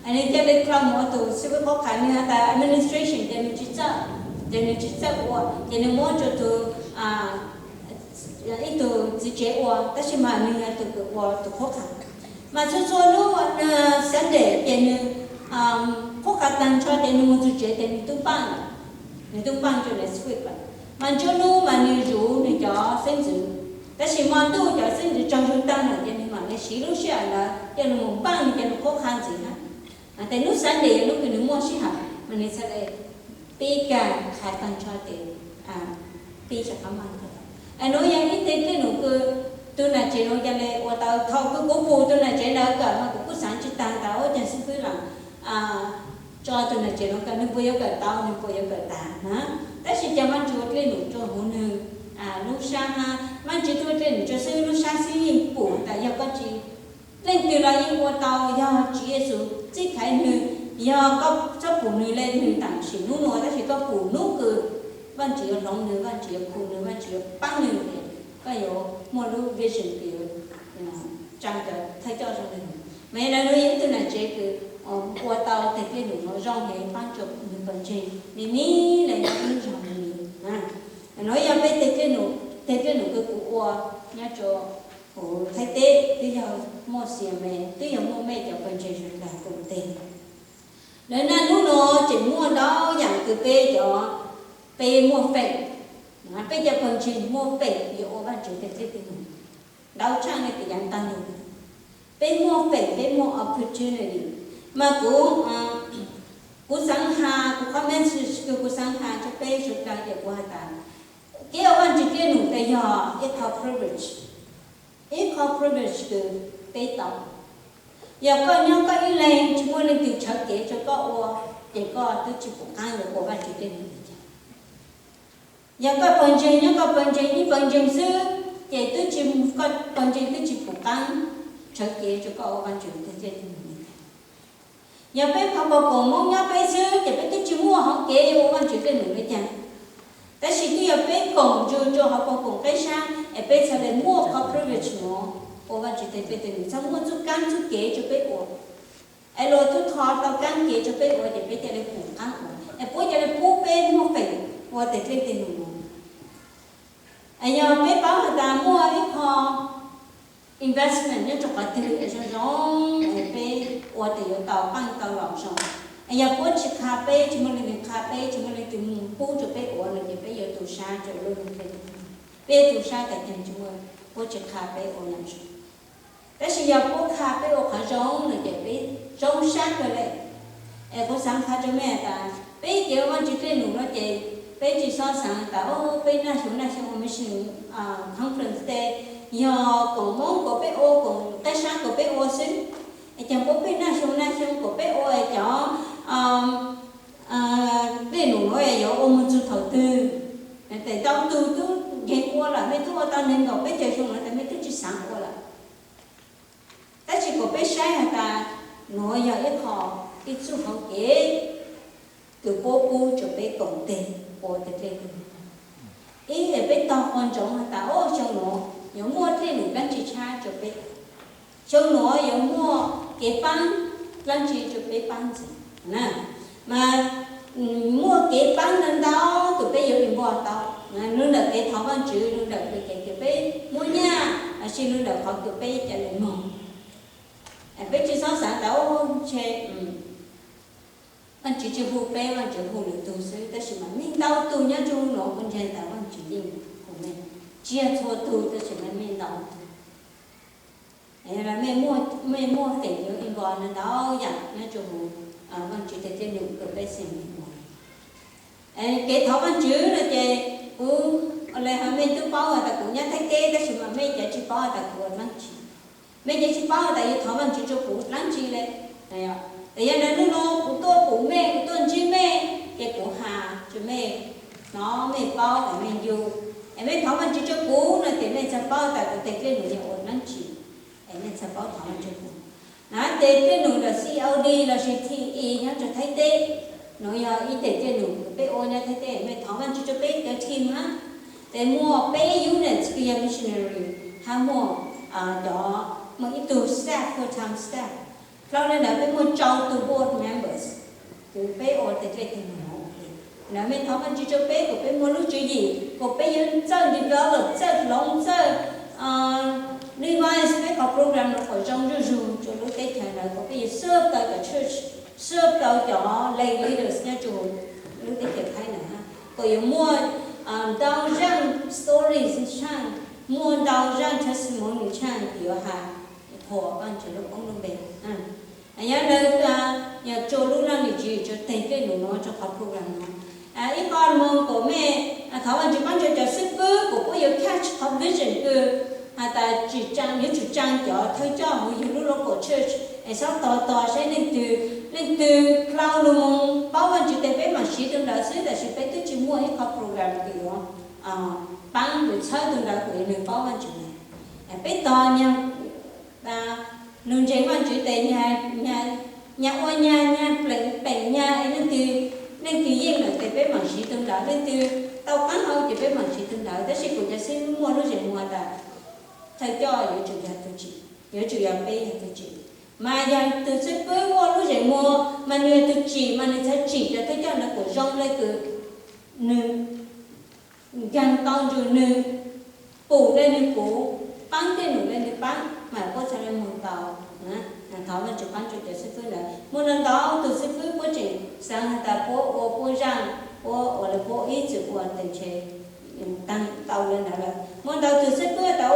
nwg ca le dlhau moog ua tug xib fwb qhuab qha. Nwg has tas administration ces nwg tsi txawj, ces nwg tsi txawj ua, ces nwg muab rua tug ib tug txiv tsev ua, tab sis mas nws yog tus kws ua tus qhuab qha. Mas txhua txhua lub Sunday ces nws qhuab qha tag nrho ces nws mus txug tsev ces nws tub npaaj, nws tub npaaj rua Netflix lawm. Mas nruab nub mas nws zuv nws cov xeeb ntxwv, tab sis mo ntuj cov xeeb ntxwv tsaug zug taag lawm ces nws mam le siv lub sij hawm ntawd coj lug mus npaaj nws cov lug qhuab qha ntxiv hab. Tes nub Sunday yog nub kws nws muaj sij hawm mas nws txhad le pib kag qha tag nrho tes pib rov qab npaaj. Es nuav yog ib teg dlej num kws tug nam tsev nuav ca le ua tau. Thaus kws kuv pum tug nam tsev ntawd kawm mas kuv kuj xaav tsi taag tas ua caag xib fwb lam tso tug nam tsev nuav kawm, nwg puas yuav kawm tau, nwg puas yuav kawm tas na. Tab sis ca Vaajtswv ua dlej num rua huv nwg lub sab hab, Vaajtswv tub ua dlej num rua xwb lub sab xwb yeej pum tas yog koj tsi, leej twg los yeej ua tau, yog Tswv Yexus txij khaiv nwg, yog koj txhob pum nwg le nwg tam sim nub nuav tab sis koj pum nub kws Vaajtswv yuav hloov nwg, Vaajtswv yuav khu nwg, Vaajtswv yuav paab nwg es koj yuav muaj lub vision kws yuav tsaa cov thawj coj zoo le nwg. Mas yog le nuav yog ib tug nam tsev kws ua tau teg dlej num nuav zoo heev paab rua nwg pawg ntseeg, nws nib le nyob ib lub zog le nws. Nuav yog peb teg dlej num, teg dlej num kws kuv ua nyob rua huv Thaib teb, twb yog muaj C M A, twb yog muaj mej cov pawg ntseeg sawv dlawg kuv teg. Lawv naj nub nuav tseem muaj ntau yaam kws peb cov, peb muaj feem, peb cov pawg ntseeg muaj feem yuav ua Vaajtswv teg dlej dlej num ntau tshaaj le tes yaav taag lug. Peb muaj feem, peb muaj opportunity. Mas kuv, kuv xaav has, kuv qhov message kws kuv xaav has rua peb sawv dlawg ces kuv has tas, kev ua Vaajtswv dlej num tes yog ib qho privilege, ib qho privilege kws peb tau. Yog koj nyob koj ib leeg tsi muaj leej twg tshawb kev rua koj ua, ces koj twb tsi pum qaab yuav ua Vaajtswv dlej num le caag. Yog koj pawg ntseeg nyob koj pawg ntseeg ib pawg ntseeg xwb, ces twb tsi, koj pawg ntseeg twb tsi pum qaab tshawb kev rua koj ua Vaajtswv teg dlej dlej num le caag. Yog peb qhov pawg koom Moob nyob peb xwb ces peb twb tsi muaj hov kev yuav ua Vaajtswv dlej num le caag. Tab sis twb yog peb koom ntsug rua hov pawg koom qeb sab es peb txhad le muaj qhov privilege nuav ua Vaajtswv teg dlej dlej num, txhad muaj txuj kaab txuj kev rua peb ua. Es luag tub thov tau kaab kev rua peb ua ces peb ca le pum qaab ua, es puab ca le pub peb muaj feem ua teg dlej dlej num nuav. Es yog peb paub has tas muaj ib qho investment nyob rua qhov twg es zoo zoo, es peb ua tes yuav tau paaj tau los zoo. Es yog puab tsi qha peb, tsi muaj leej twg qha peb, tsi muaj leej twg pub rua peb ua lawm ces peb yuav tu sab rua lub neej dlej dlej num. Peb yuav tu sab tas caag tsi muaj, puab tsi qha peb ua zoo. Tab sis yog puab qha peb ua qhov zoo lawm ces peb zoo sab kawg le. Es kuv xaav qha rua mej tas peb kev ua Vaajtswv dlej num nuav ces peb tsi xob xaav tas peb naj xyoo naj xyoo ua mission conference tes yog koom Moob kom peb ua, koom qeb sab kom peb ua xwb. Es caag puab pheej naj xyoo naj xyoo kom peb ua cov dlej num nuav yuav ua moog txug thaum twg? Tes ntau tug tub nkeeg ua lawm, mej tub ua tau neeg nkaum peb caug xyoo nuav tes mej tub tsi xaav ua lawm. Tab sis kom peb saib has tas nuav yog ib qho, ib txuj hauv kev kws puab pub rua peb koom teg ua teg dlej dlej num. Ib es peb tog qhov ntsoov has tas o xyoo nuav yuav muaj dlej num dlaab tsi tshab rua peb, xyoo nuav yuav muaj kev paab dlaab tsi rua peb paab ntxiv na. Mas muaj kev paab ntau ntau kws peb yuav involve tau, lug ntawm kev thov Vaajtswv, lug ntawm kev kws peb muab nyaj, lossis lug ntawm qhov kws peb ca le moog. Peb tsi xob xaav tas ntshe Vaajtswv tsi hu peb, Vaajtswv hu lwm tug xwb, tab sis mas mej ntau tug nyob rua nuav kuv ntseeg tas Vaajtswv yeej hu mej, tsi yog txhua tug tab sis mas mej ntau tug. Mej muaj feem yuav involve ntau yaam nyob rua huv Vaajtswv teg dlej num kws peb xeem mej ua. Kev thov Vaajtswv no ces kuv le has mej tub paub has tas kuv nyob Thaib teb tab sis mas mej cav tsi paub has tas kuv ua dlaab tsi. Mej cav tsi paub has tas yuav thov Vaajtswv rua kuv dlaab tsi le. Tes yog le nub nuav kuv tuaj pum mej, kuv tuaj ntsib mej, ces kuv has rua mej, nov mej paub es mej ncu, es mej thov Vaajtswv rua kuv no ces mej txhad paub tas kuv teg dlej num yog ua dlaab tsi, es mej txhad paub thov Vaajtswv rua kuv. Na teg dlej num ntawm C O D lossis T E nyob rua Thaib teb, nuav yog ib teg dlej num kws peb ua nyob Thaib teb, mej thov Vaajtswv rua peb cov team hab. Tes muaj peb unit kws yog missionary, hab muaj cov, muaj ib tug staff, full time staff, dlhau le ntawd peb muaj rau tug board members kws peb ua teg dlej dlej num ua ke. Lawv me thov Vajtswv rau peb kom peb muaj lub tswv yim kom peb yuav txawj develop, txawj hloov, txawj revise peb qhov program no kom zoo zuj zus rau lub teb chaws ntawd, kom peb yuav serve tau cov church, serve tau cov lay leaders nyob rau lub teb chaws Thaib ntawd, kom yuav muaj ntau zaj stories tshaaj, muaj ntau zaj testimony tshaaj, yuav has qhuas Vajtswv lub koob lub npe. Yog ntawd, yog rua lub laj lim tswv yim rua teg dlej num no rua qhov program no. Ib qho moog kom mej thov Vajtswv paab rua cov xib fwb kom puab yuav catch qhov vision kws has tas tsim tsaa, yuav tsum tsaa cov thawj coj hauv yug lub local church es xob tos tos saib leej twg, leej twg dlhau lug moog paub Vajtswv tes peb maam siv tug ntawd xwb, tab sis peb twb tsi muaj ib qho program kws yuav paab kws txhawb tug ntawd kom nwg paub Vajtswv lawm. Peb tos nyag lug ntseeg Vajtswv tes nyag ua nyag, nyag pleem peem nyag es leej twg, leej twg yeej lawm tes peb maam siv tug ntawd, leej twg tau qaab hau ces peb maam siv tug ntawd, tab sis kuv cov xib fwb muaj lub zeem muag tas thawj coj yuav tsum yog tug tsim, yuav tsum yog peb yog tug tsim. Mas yog tug xib fwb muaj lub zeem muag mas nwg yog tug tsim mas nwg txhad tsim cov thawj coj ntawd kom zoo le kws nwg nkaag tau ntsug nwg, pum le nwg pum, paab dlej num le nwg paab mas puab txhad le moog tau. Thov Vajtswv paab rua cov xib fwb ntawd. Muaj ntau ntau tug xib fwb puab tseem xaav has tas puab ua puab zaaj, puab ua le puab ib txwm ua tes ntshe taag tau le ntawd lawm. Muaj ntau tug xib fwb tas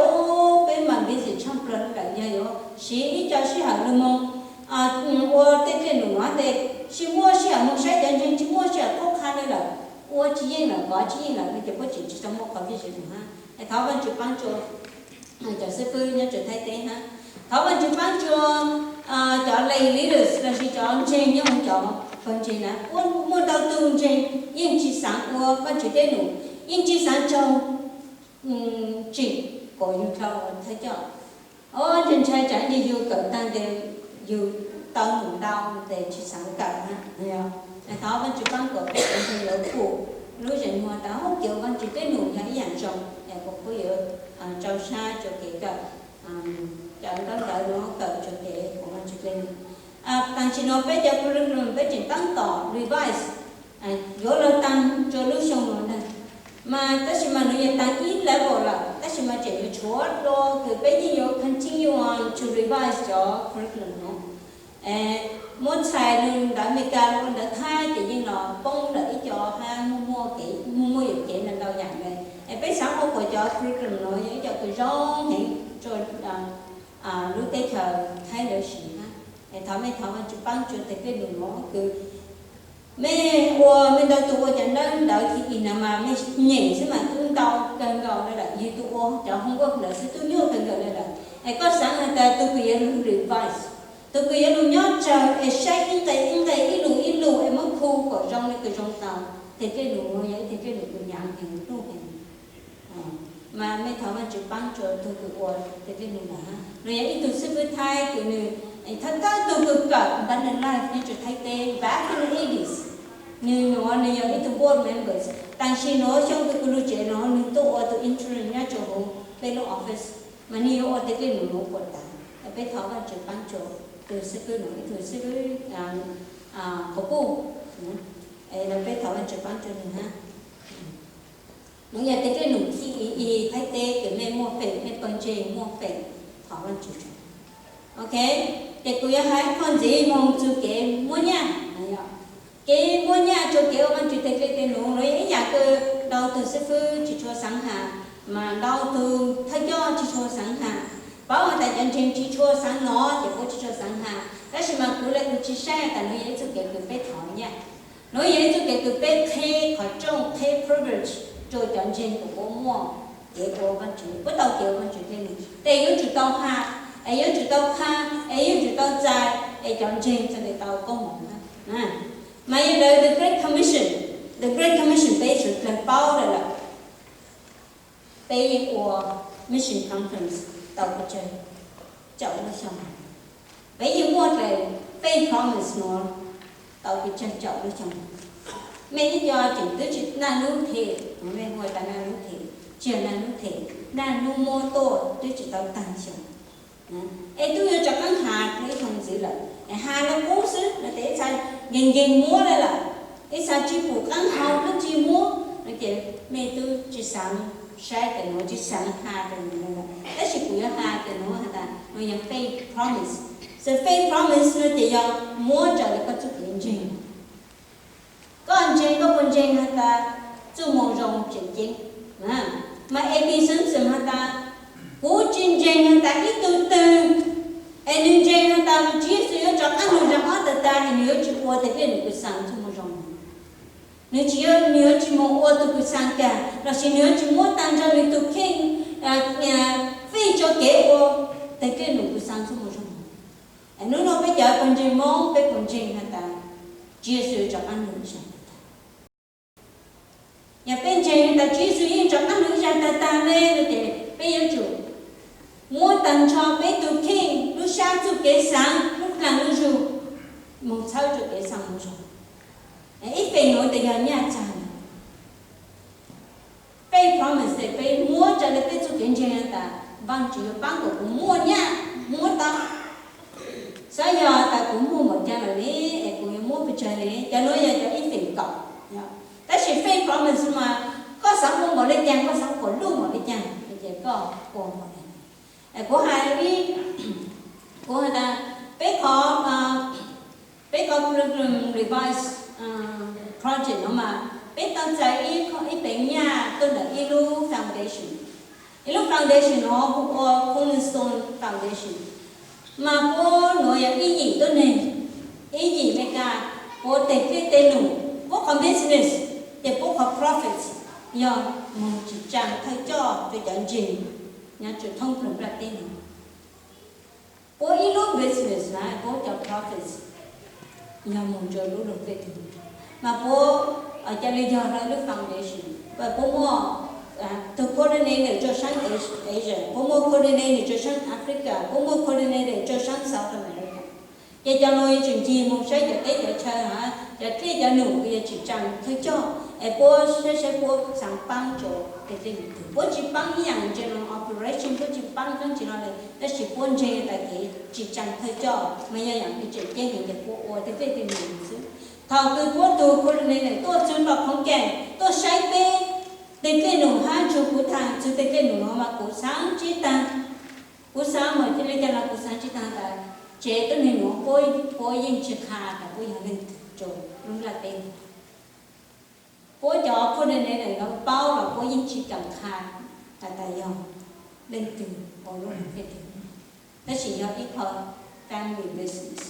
peb maam busy tshaaj plawg lawm, yog yuav siv ib co sij hawm lug moog ua tej dlej num no tes tsi muaj sij hawm moog saib cov ntseeg, tsi muaj sij hawm qhuab qha le lawm, ua tsi yeej lawm, kov tsi yeej lawm no ces puab tseem tsi tau muaj qhov vision hab. Es thov Vajtswv paab rua cov xib fwb nyob rua Thaib teb hab. Thov Vajtswv paab rua cov lay leaders lossis cov ntseeg nyob hauv cov pawg ntseeg na. Muaj ntau tug ntseeg yeej tsi xaav ua Vajtswv dlej num, yeej tsi xaav raug tsim kom yug dlhau thawj coj. Ntshai ntshai tsam ib ntsis yug kawm taag tes yug tau num ntau tes tsi xaav kawm na. Thov Vajtswv paab kom peb cov ntseeg yuav pum lub zeem muag tas kev ua Vajtswv dlej num yog ib yaam zoo, es kom puab yuav rau sab rua kev kawm cov ntaub ntawv no, kawm rua kev ua Vajtswv dlej num. Tam sim no peb cov curriculum peb tseem taab tom revise, yuav lug taag rua lub xyoo no ntag. Mas tab sis mas nwg yuav taag ib level lawm, tab sis mas tseem yuav tshuav dlua kws peb yeej yuav continue on to revise cov curriculum no. Muab txhais nwg ntawv Amelikas ua ntawv Thaib ces yeej los poob lawm ib co hab muaj muaj yuam kev ntau ntau yaam le. Es peb xaav ua kom cov curriculum no yog ib co kws zoo heev rua lub teb chaws Thaib lawv siv hab. Es thov mej thov Vajtswv paab rua tej dlej num no kws mej ua, mej ntau tug ua cov ntaub ntawv T E no mas mej nyeem xwb mas tub ntau kawg nkaus le lawm, yug tug ua cov homework ntawd xwb tub nyuaj kawg nkaus le lawm. Es koj xaav has tas tug kws yuav lug revise, tug kws yuav lug nyob tsawg es saib ib nqe ib nqe ib lus ib lus es muab khu kom zoo le kws zoo tau, tej dlej num no yog ib tej dlej num kws nyaav heev, pluj heev. Mas mej thov Vajtswv paab rua tug kws ua tej dlej num ntawd hab. Nwg yog ib tug xib fwb Thaib kws nwg thawj thawj tug kws kawm Abundant Life nyob rua Thaib teb back in the eighties. Nwg nuav nwg yog ib tug board members, tam sim nuav xyoo kws kuv lug tsev nuav nwg tuaj ua tug intern nyob rua huv peb lub office, mas nwg yuav ua tej dlej num nuav puas tas. Peb thov Vajtswv paab rua tug xib fwb nuav, ib tug xib fwb quas puj, peb thov Vajtswv paab rua nwg hab. Nuav yog tej dlej num thib ib Thaib teb kws mej muaj feem, mej pawg ntseeg muaj feem thov Vajtswv. Ok, ces kuv yuav has ib qho ntxiv moog txug kev muab nyaj. Kev muab nyaj rua kev ua Vajtswv tej dlej tej num, nuav yog ib yaam kws ntau tug xib fwb tsi tshua xaav has, mas ntau tug thawj coj tsi tshua xaav has. Paub has tas cov ntseeg tsi tshua xaav nov ces puab tsi tshua xaav has, tab sis mas kuv le kuv tsi saib tas nuav yog ib txuj kev kws peb thov nyaj. Nuav yog ib txuj kev kws peb qheb qhov rooj, qheb privilege rua cov ntseeg kws puab muaj kev ua Vajtswv, puab tau kev ua Vajtswv dlej num, tes yuav tsum tau has, es yuav tsum tau qha, es yuav tsum tau txais, es cov ntseeg txhad le tau koob moov. Mas yog ntawd the Great Commission, the Great Commission peb suav dlawg paub le lawm. Peb yeej ua mission conference tau pes tsawg caum lub xyoo. Peb yeej muaj dlaim faith promise nuav tau pes tsawg caum lub xyoo. Mej ib co tseem twb tsi naj nub them, mej hu tas naj nub them, tsi yog naj nub them, naj nub muab tuaj twb tsi tau taag xyoo. Es tub yuav rov qaab has rua ib xyoo ntxiv lawm, es has le qub xwb, le tes ib txha nkeeg nkeeg muab le lawm. Ib txha tsis pum qaab hau, tub tsis muab no ces mej tub tsis xaav saib cov nuav, tsis xaav has cov nuav lawm. Tab sis kuv yuav has cov nuav has tas nuav yog faith promise. So faith promise no ces yog muab raws li koj txuj kev ntseeg. Koj ntseeg, koj puas ntseeg has tas txuj moo zoo tseem ceeb? Mas A B Simpson has tas, kuv tsis ntseeg has tas ib tug twg es nwg ntseeg has tas Tswv Yexus yuav rov qaab lug zaaj ob tag tag es nwg yuav tsis ua tag kis nwg kws xaa txuj moo zoo. Nwg tsis, nwg yuav tsis moog ua tug kws xaa kag, lossis nwg yuav tsis muab taag nrho nwg tug kheej fij rua kev ua tag kis nwg kws xaa txuj moo zoo. Nub nua peb cov puas ntseeg Moob, peb puas ntseeg has tas Tswv Yexus rov qaab lug zaaj tag tag? Yog peb ntseeg has tas Tswv Yexus yeej rov qaab lug zaaj tag tag le no ces peb yuav tsum muab taag nrho peb tug kheej, lub sab, txuj kev xaav, lub dlaag lub zug moog txhawb rua kev xaa moo zoo. Ib feem nuav tes yog nyaj txag. Faith promise ces peb muab raws li peb txuj kev ntseeg has tas Vaajtswv yuav paab kuas kuv muaj nyaj, muab tau. Xaav yog tas kuv muaj npaum caag lawm ne, es kuv yuav muab pes tsawg ne, cov nuav yog cov ib feem kaum. Tab sis faith promise mas koj xaav ua npaum le caag, koj xaav kuas luj npaum le caag, ces koj ua npaum le. Kuv has ib, kuv has tas peb qhov, peb qhov Pilgrim Revival project nuav mas peb tau txais ib, ib peev nyaj tuaj ntawm ib lub foundation. Ib lub foundation nuav hu ua Cornerstone Foundation. Mas puab nuav yog ib yim tuab neeg, ib yim Amelikas, puab teg dlej teg num, puab qhov business, ces puab qhov profits yog moog tsim tsaa thawj coj rua cov ntseeg nyob rua thoob plawg nplaj teb nuav. Puab ib lub business na puab cov profits yog moog rua lub lug dlej tug. Mas puab ca le yog rua lub foundation, puab muaj tug coordinator rua saab Asia, puab muaj coordinator rua saab Africa, puab muaj coordinator rua saab South America. Ces cov nuav yuav tsum ncig moog saib cov teb cov chaw, cov dlej cov num kws yog tsim tsaa thawj coj, es puab saib saib puab xaav paab rua teg dlej num twg. Puab tsis paab ib yaam general operation, puab tsis paab kab ntsis no le, tab sis puab ntseeg tas kev tsim tsaa thawj coj mas yog yaam kws tseem ceeb heev ces puab ua teg dlej teg num xwb. Thaum kws puab tug coordinator tuaj txug lub khoom keej tuaj saib peb teg dlej num hab ntsug kuv tas txug teg dlej num nuav mas kuv xaav tsis taag. Kuv xaav mas cia li ca no kuv xaav tsis taag tas tsev tuab neeg nuav puab yeej tsis qha tas puab yog leej twg rua lub nplaj teb. Puab cov coordinator nuav paub los puab yeej tsis kam qha has tas yog leej twg ua lub nplaj teb. Tab sis yog ib qho family business.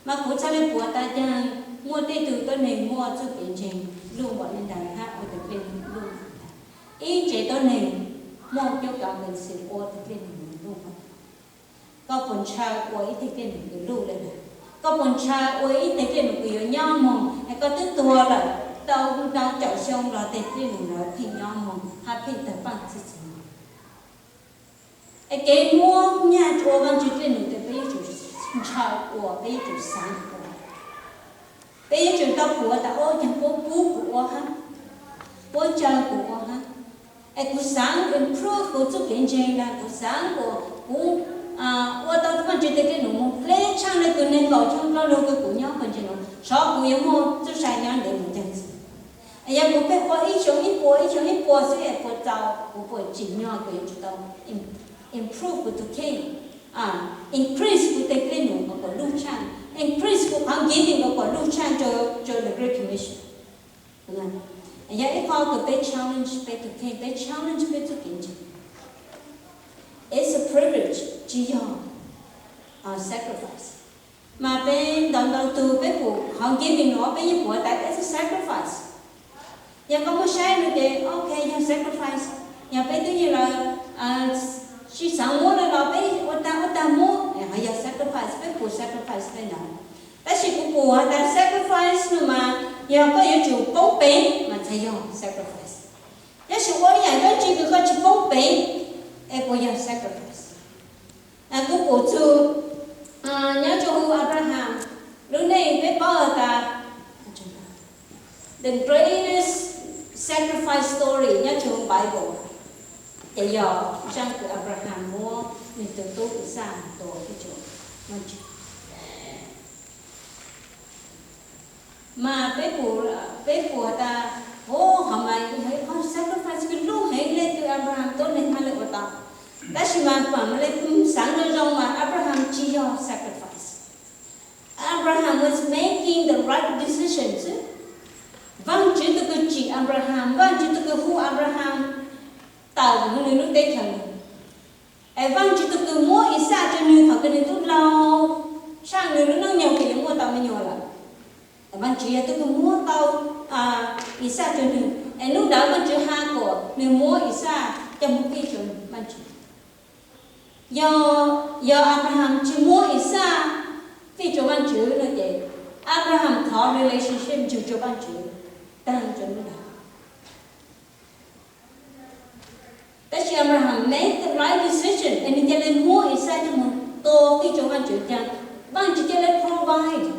Mas kuv txhaj le puav tas caag muaj tej tug tuab neeg muaj txuj kev ntseeg luj npaum le ntawd hab ua teg dlej num luj npaum le ntawd. Ib tsev tuab neeg muaj coob cov npees xwm ua teg dlej num luj npaum le ntawd. Koj puas ntshaw ua ib teg dlej num kws luj le ntawd? Koj puas ntshaw ua ib teg dlej num kws yuav nyob moog es koj twb tuag lawm tau ntau caum xyoo los teg dlej num ntawd pheej nyob moog hab pheej tawg paaj txhij txhij? Es kev muab nyaj ua Vaajtswv dlej num tes peb yuav tsum ntshaw ua, peb yuav tsum xaav ua. Peb yuav tsum tau puav tas ua caag puab pub kuv ua hab, puab caw kuv ua hab. Es kuv xaav improve kuv txuj kev ntseeg na, kuv xaav kuas kuv ua tau Vaajtswv teg dlej num moog dleb tshaaj le kws neeg nkaum xyoo dlhau lug kws kuv nyob pawg ntseeg nuav, xyov kuv yuav muaj txuj sa nyob ntev moog caag xwb. Yog kuv pheej ua ib xyoo ib puas, ib xyoo ib puas xwb es puas txaus, kuv puas tsim nyog kuv yuav tsum tau improve kuv tug kheej, increase kuv teg dlej num kom kuas luj tshaaj, increase kuv qhov giving kom kuas luj tshaaj rua the Great Commission. Yog ib qho kws peb challenge peb tug kheej, peb challenge peb txuj kev ntseeg. It's a privilege, tsis yog sacrifice. Mas peb ntau ntau tug peb pum qhov giving nuav peb yeej pum tas it's a sacrifice. Yog koj muab saib no ces ok yog sacrifice. Yog peb twb yeej lawv tsis xaav muab le los peb ua tag ua tag muab, ho yog sacrifice, peb pum sacrifice le ntawd. Tab sis kuv pum has tas sacrifice no mas yog koj yuav tsum poob peev mas txhad yog sacrifice. Tab sis ua ib yaam dlaab tsi kws koj tsis poob peev es puas yog sacrifice? Kuv pum txug nyob rua hu Abraham lub neej peb paub has tas the greatest sacrifice story nyob rua Bible ces yog zaaj kws Abraham muab nwg tug tub Ixaj tua. Mas peb pum Peb puas tas, o, qhov mas yog ib qho sacrifice kws lub heev le kws Abraham tuab neeg hab le ua tau. Tab sis mas pam le xaav zoo zoo mas Abraham tsi yog sacrifice. Abraham was making the right decision xwb. Vaajtswv tug kws tsim Abraham, Vaajtswv tug kws hu Abraham tawm nwg lub teb chaws. Es Vaajtswv tug kws muab Ixaj rua nwg thaum kws nwg tub laug, saaj nwg lub noob nyoog kws yuav muaj tau me nyuam lawm. Vaajtswv yog tug kws muab tau Ixaj rua nwg. Es nub ntawd Vaajtswv has kuas nwg muab Ixaj coj moog fij rua Vaajtswv. Yog, yog Abraham tsi muab Ixaj fij rua Vaajtswv no ces Abraham qhov relationship ntsug rua Vaajtswv taag rua nub ntawd. Tab sis Abraham make the right decision es nwg ca le muab Ixaj coj moog tua fij rua Vaajtswv ca, Vaajtswv ca le provide.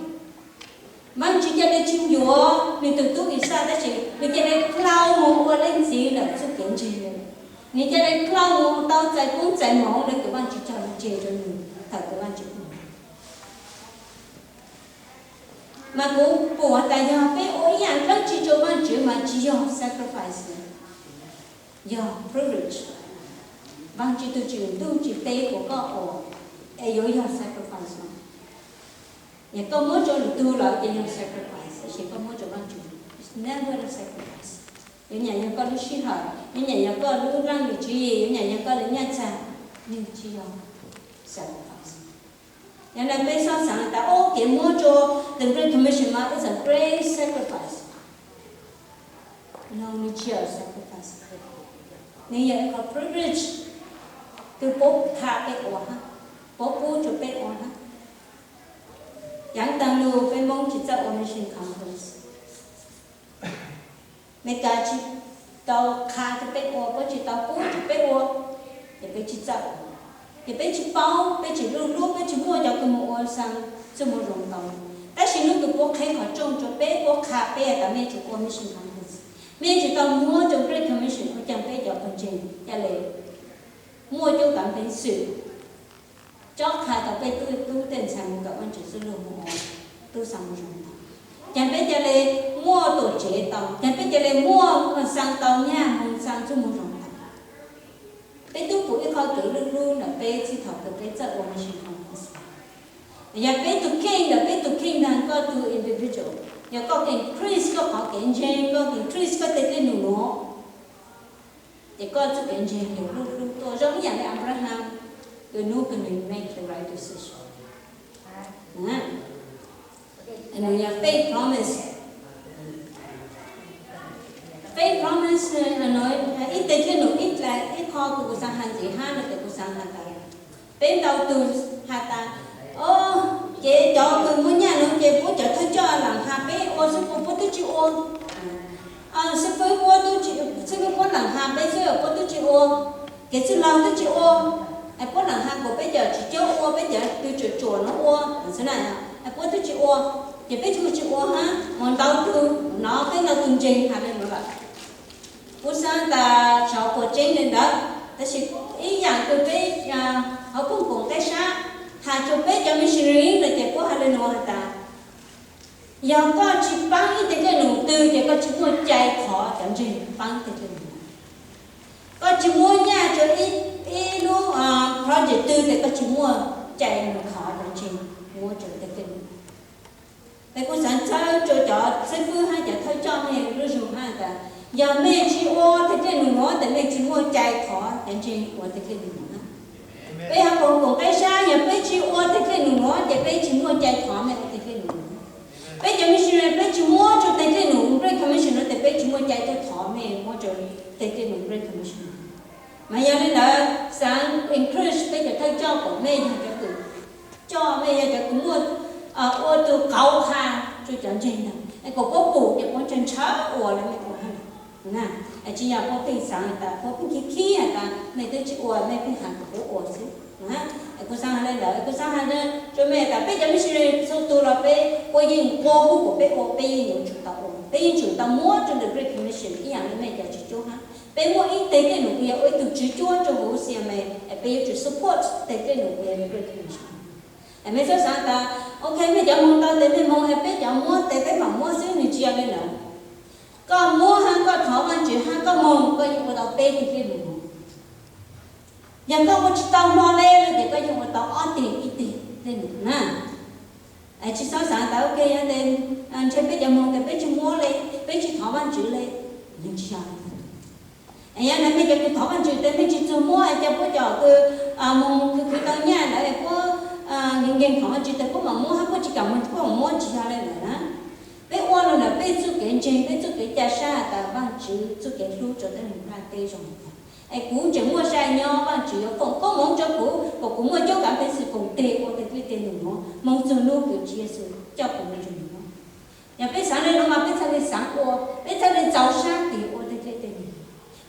Vaajtswv ca le tsi yuav nwg tug tub Ixaj, tab sis nwg ca le dlhau moog ua leej txiv lawm txuj kev ntseeg. Nwg ca le dlhau moog tau txais koob txais moov le kws Vaajtswv cog lug tseg rua nwg thaum kws Vaajtswv Mas kuv pum has tas yog peb ua ib yaam dlaab tsi rua Vaajtswv mas tsi yog sacrifice, yog privilege. Vaajtswv tug tsim ntuj tsim teb kuas koj ua, es yuav yog sacrifice no. Yog koj muab rua lwm tug lawm ces yog sacrifice, tab sis koj muab rua Vaajtswv, it's never a sacrifice. Yuav nyam yog koj lub sij hawm, yuav nyam yog koj lub leej lub tswv yim, yuav nyam yog koj lub nyaj txag, nwg tsi yog sacrifice. Yog le peb xob xaav tas, o, kev muab rua the Great Commission mas it's a great sacrifice. No, nwg tsi yog sacrifice. Nwg yog ib qho privilege kws puab qha peb ua hab, puab pub rua peb ua hab. Yaav taag lug peb Moob tsi txawj ua mission conference. Meskas tsi tau qha rua peb ua, puab tsi tau pub rua peb ua, ces peb tsi txawj ua. Ces peb tsi paub, peb tsi lug hlub, peb tsi muaj cov kws moog ua xaa txuj moog zoo tau. Tab sis nub kws puab qheb qhov rooj rua peb, puab qha peb tas mej tsi ua mission conference, mej tsi tau muab rua Great Commission, ua caag peb cov pawg ntseeg ca le muaj coob kav peev xwm cob qha tau peb tub, tub tej ntxhais moog kawm Vaajtswv txuj lug moog ua tub xaa moog zoo tau? Caag peb ca le muaj tuam tsev tau? Caag peb ca le muaj xaa tau nyaj moog xaa txuj moog zoo tau? Peb tub pum ib qho kev lug hlub ntawm peb txij thaum kws peb txawj ua mission conference. Yog peb tug kheej ntawm peb tug kheej ntaag koj tug individual, yog koj increase koj qhov kev ntseeg, koj increase koj tej dej num nuav, ces koj txuj kev ntseeg yog lug hlub tuaj zoo ib yaam le Abraham, kws nub kws nwg make the right decision. Nwg yog faith promise. Faith promise, ib teg thiaj num ib, ib qho kws kuv xaav has ntxiv hab no ces kuv xaav has tas, peb ntau tug has tas, o, ces cov kws muaj nyaj nuav ces puab cov thawj coj lam has peb ua xwb, puab tub tsi ua. Xib fwb puab, xib fwb puab lam has peb xwb, puab tub tsi ua. Kev txwj laug tub tsi ua. Es puab lam has kuas peb cov tsi cuab ua, peb cov kws tsuam tsuam nuav ua xwb na, es puab tub tsi ua. Ces peb tsi ua hab, mas ntau tug no peb ntau tug ntseeg has le nuav lawm. Kuv xaav tas tsi puas tseeb le ntawd, tab sis ib yaam kws peb hauv poog koom qeb sab has rua peb cov missionary no ces puab has le nuav has tas, yog koj tsi paab ib teg dej num twg ces koj tsi muaj cai thov cov ntseeg paab teg dej num. Koj tsi muab nyaj rua ib, ib lub project twg ces koj tsi muaj cai moog thov cov ntseeg muab rua teg dej num. Peb kuj xaav txhawb rua cov xib fwb hab cov thawj coj mej lub zug hab tas, yog mej tsi ua teg dej num nuav ces mej tsi muaj cai thov cov ntseeg ua teg dej num nuav. Peb hauv poog koom qeb sab yog peb tsi ua teg dej num nuav ces peb tsi muaj cai thov mej ua teg dej num nuav. Peb cov missionary peb tsi muab rua teg dej num Great Commission nuav ces peb tsi muaj cai tuaj thov mej muab rua teg dej num Great Commission. Mas yog le ntawd xaav encourage peb cov thawj coj kom mej yog cov kws coj, mej yog cov kws muaj, ua tug qauv qha rua cov ntseeg ntag, es kom puab pum ces puab ntshaw ntshaw ua le mej ua hab. Tsi yog puab pheej xaav tas, puab pheej khib khib has tas mej twb tsi ua, mej pheej has kom puab ua xwb. Es kuv xaav has le ntawd, kuv xaav has rua mej tas peb cov missionary txhua tug los peb, puab yeej nqua hu kom peb ua, peb yeej yuav tsum tau ua, peb yeej tsum tau muab rua ntawm Great Commission ib yaam le mej cov tswv cuab hab. Peb muaj ib teg dej num kws yog ua ib tug tswv cuab rua huv C M A, es peb yuav tsum support teg dej num kws yog Great Commission. Es mej txhob xaav tas, ok, mej cov moog tau tes mej moog, es peb cov muab tes peb mam muab xwb, nwg tsi yog le ntawd. Koj muab hab koj thov Vaajtswv hab koj moog koj yeej ua tau peb teg dlej num. Yog koj ua tsis tau hlo le no ces koj yeej ua tau ob teg ib teg dlej num na. Tsi xob xaav tas ok yog tes ntshe peb cov moog tes peb tsi muab le, peb tsi thov Vaajtswv le, yeej tsi yog. Yog tes mej cov kws thov Vaajtswv tes mej tsi txug muab, cov puab cov kws moog khwv khwv tau nyaj ntawd puab nkeeg thov Vaajtswv tes puab mam muab hab puab tsi kam moog puab mam muab tsi yog le ntawd na. Peb ua le ntawm peb txuj kev ntseeg, peb txuj kev ca sab has tas Vaajtswv txuj kev hlub rua teb lug nplaj teb zoo le caag. Es kuv tseem muaj zag nyob, Vaajtswv yuav foom koob moov rua kuv kom kuv muaj coob kav peev xwm koom teg ua teg dlej teg num nuav moog txug nub kws Tswv Yexus coj kuv moog rua nub. Yog peb xaav le nuav mas peb txhaj le xaav ua, peb txhaj le txaus sab tes ua teg dlej teg num.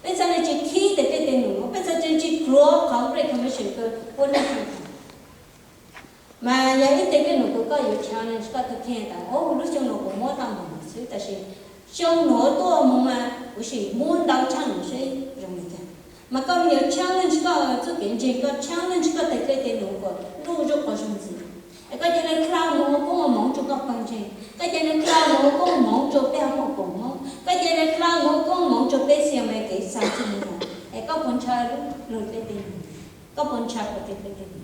Peb txhaj le tsi khib teg dlej teg num nuav, peb txhaj le tsi pluav qhov Great Commission kws puab nug tag. Mas yog ib teg dlej num kws koj yuav challenge koj tug kheej tas, o, lub xyoo nuav kuv muab tau moog xwb, tab sis xyoo nuav tuaj moog mas kuv sim muab ntau tshaj num seb zoo le caag. Mas koj yuav challenge koj txuj kev ntseeg, koj challenge koj teg dlej teg num kom luj zuj quas zug ntxiv. Es koj ca le khaws moog ua koob ua moov rua koj pawg ntseeg, koj ca le khaws moog ua koob ua moov rua peb hauv paus koob moob, koj ca le khaws moog ua koob ua moov rua peb C M A kev xaav txuj moo. Es koj puas ntshaw lub lug dlej teg num? Koj puas ntshaw ua teg dlej teg num?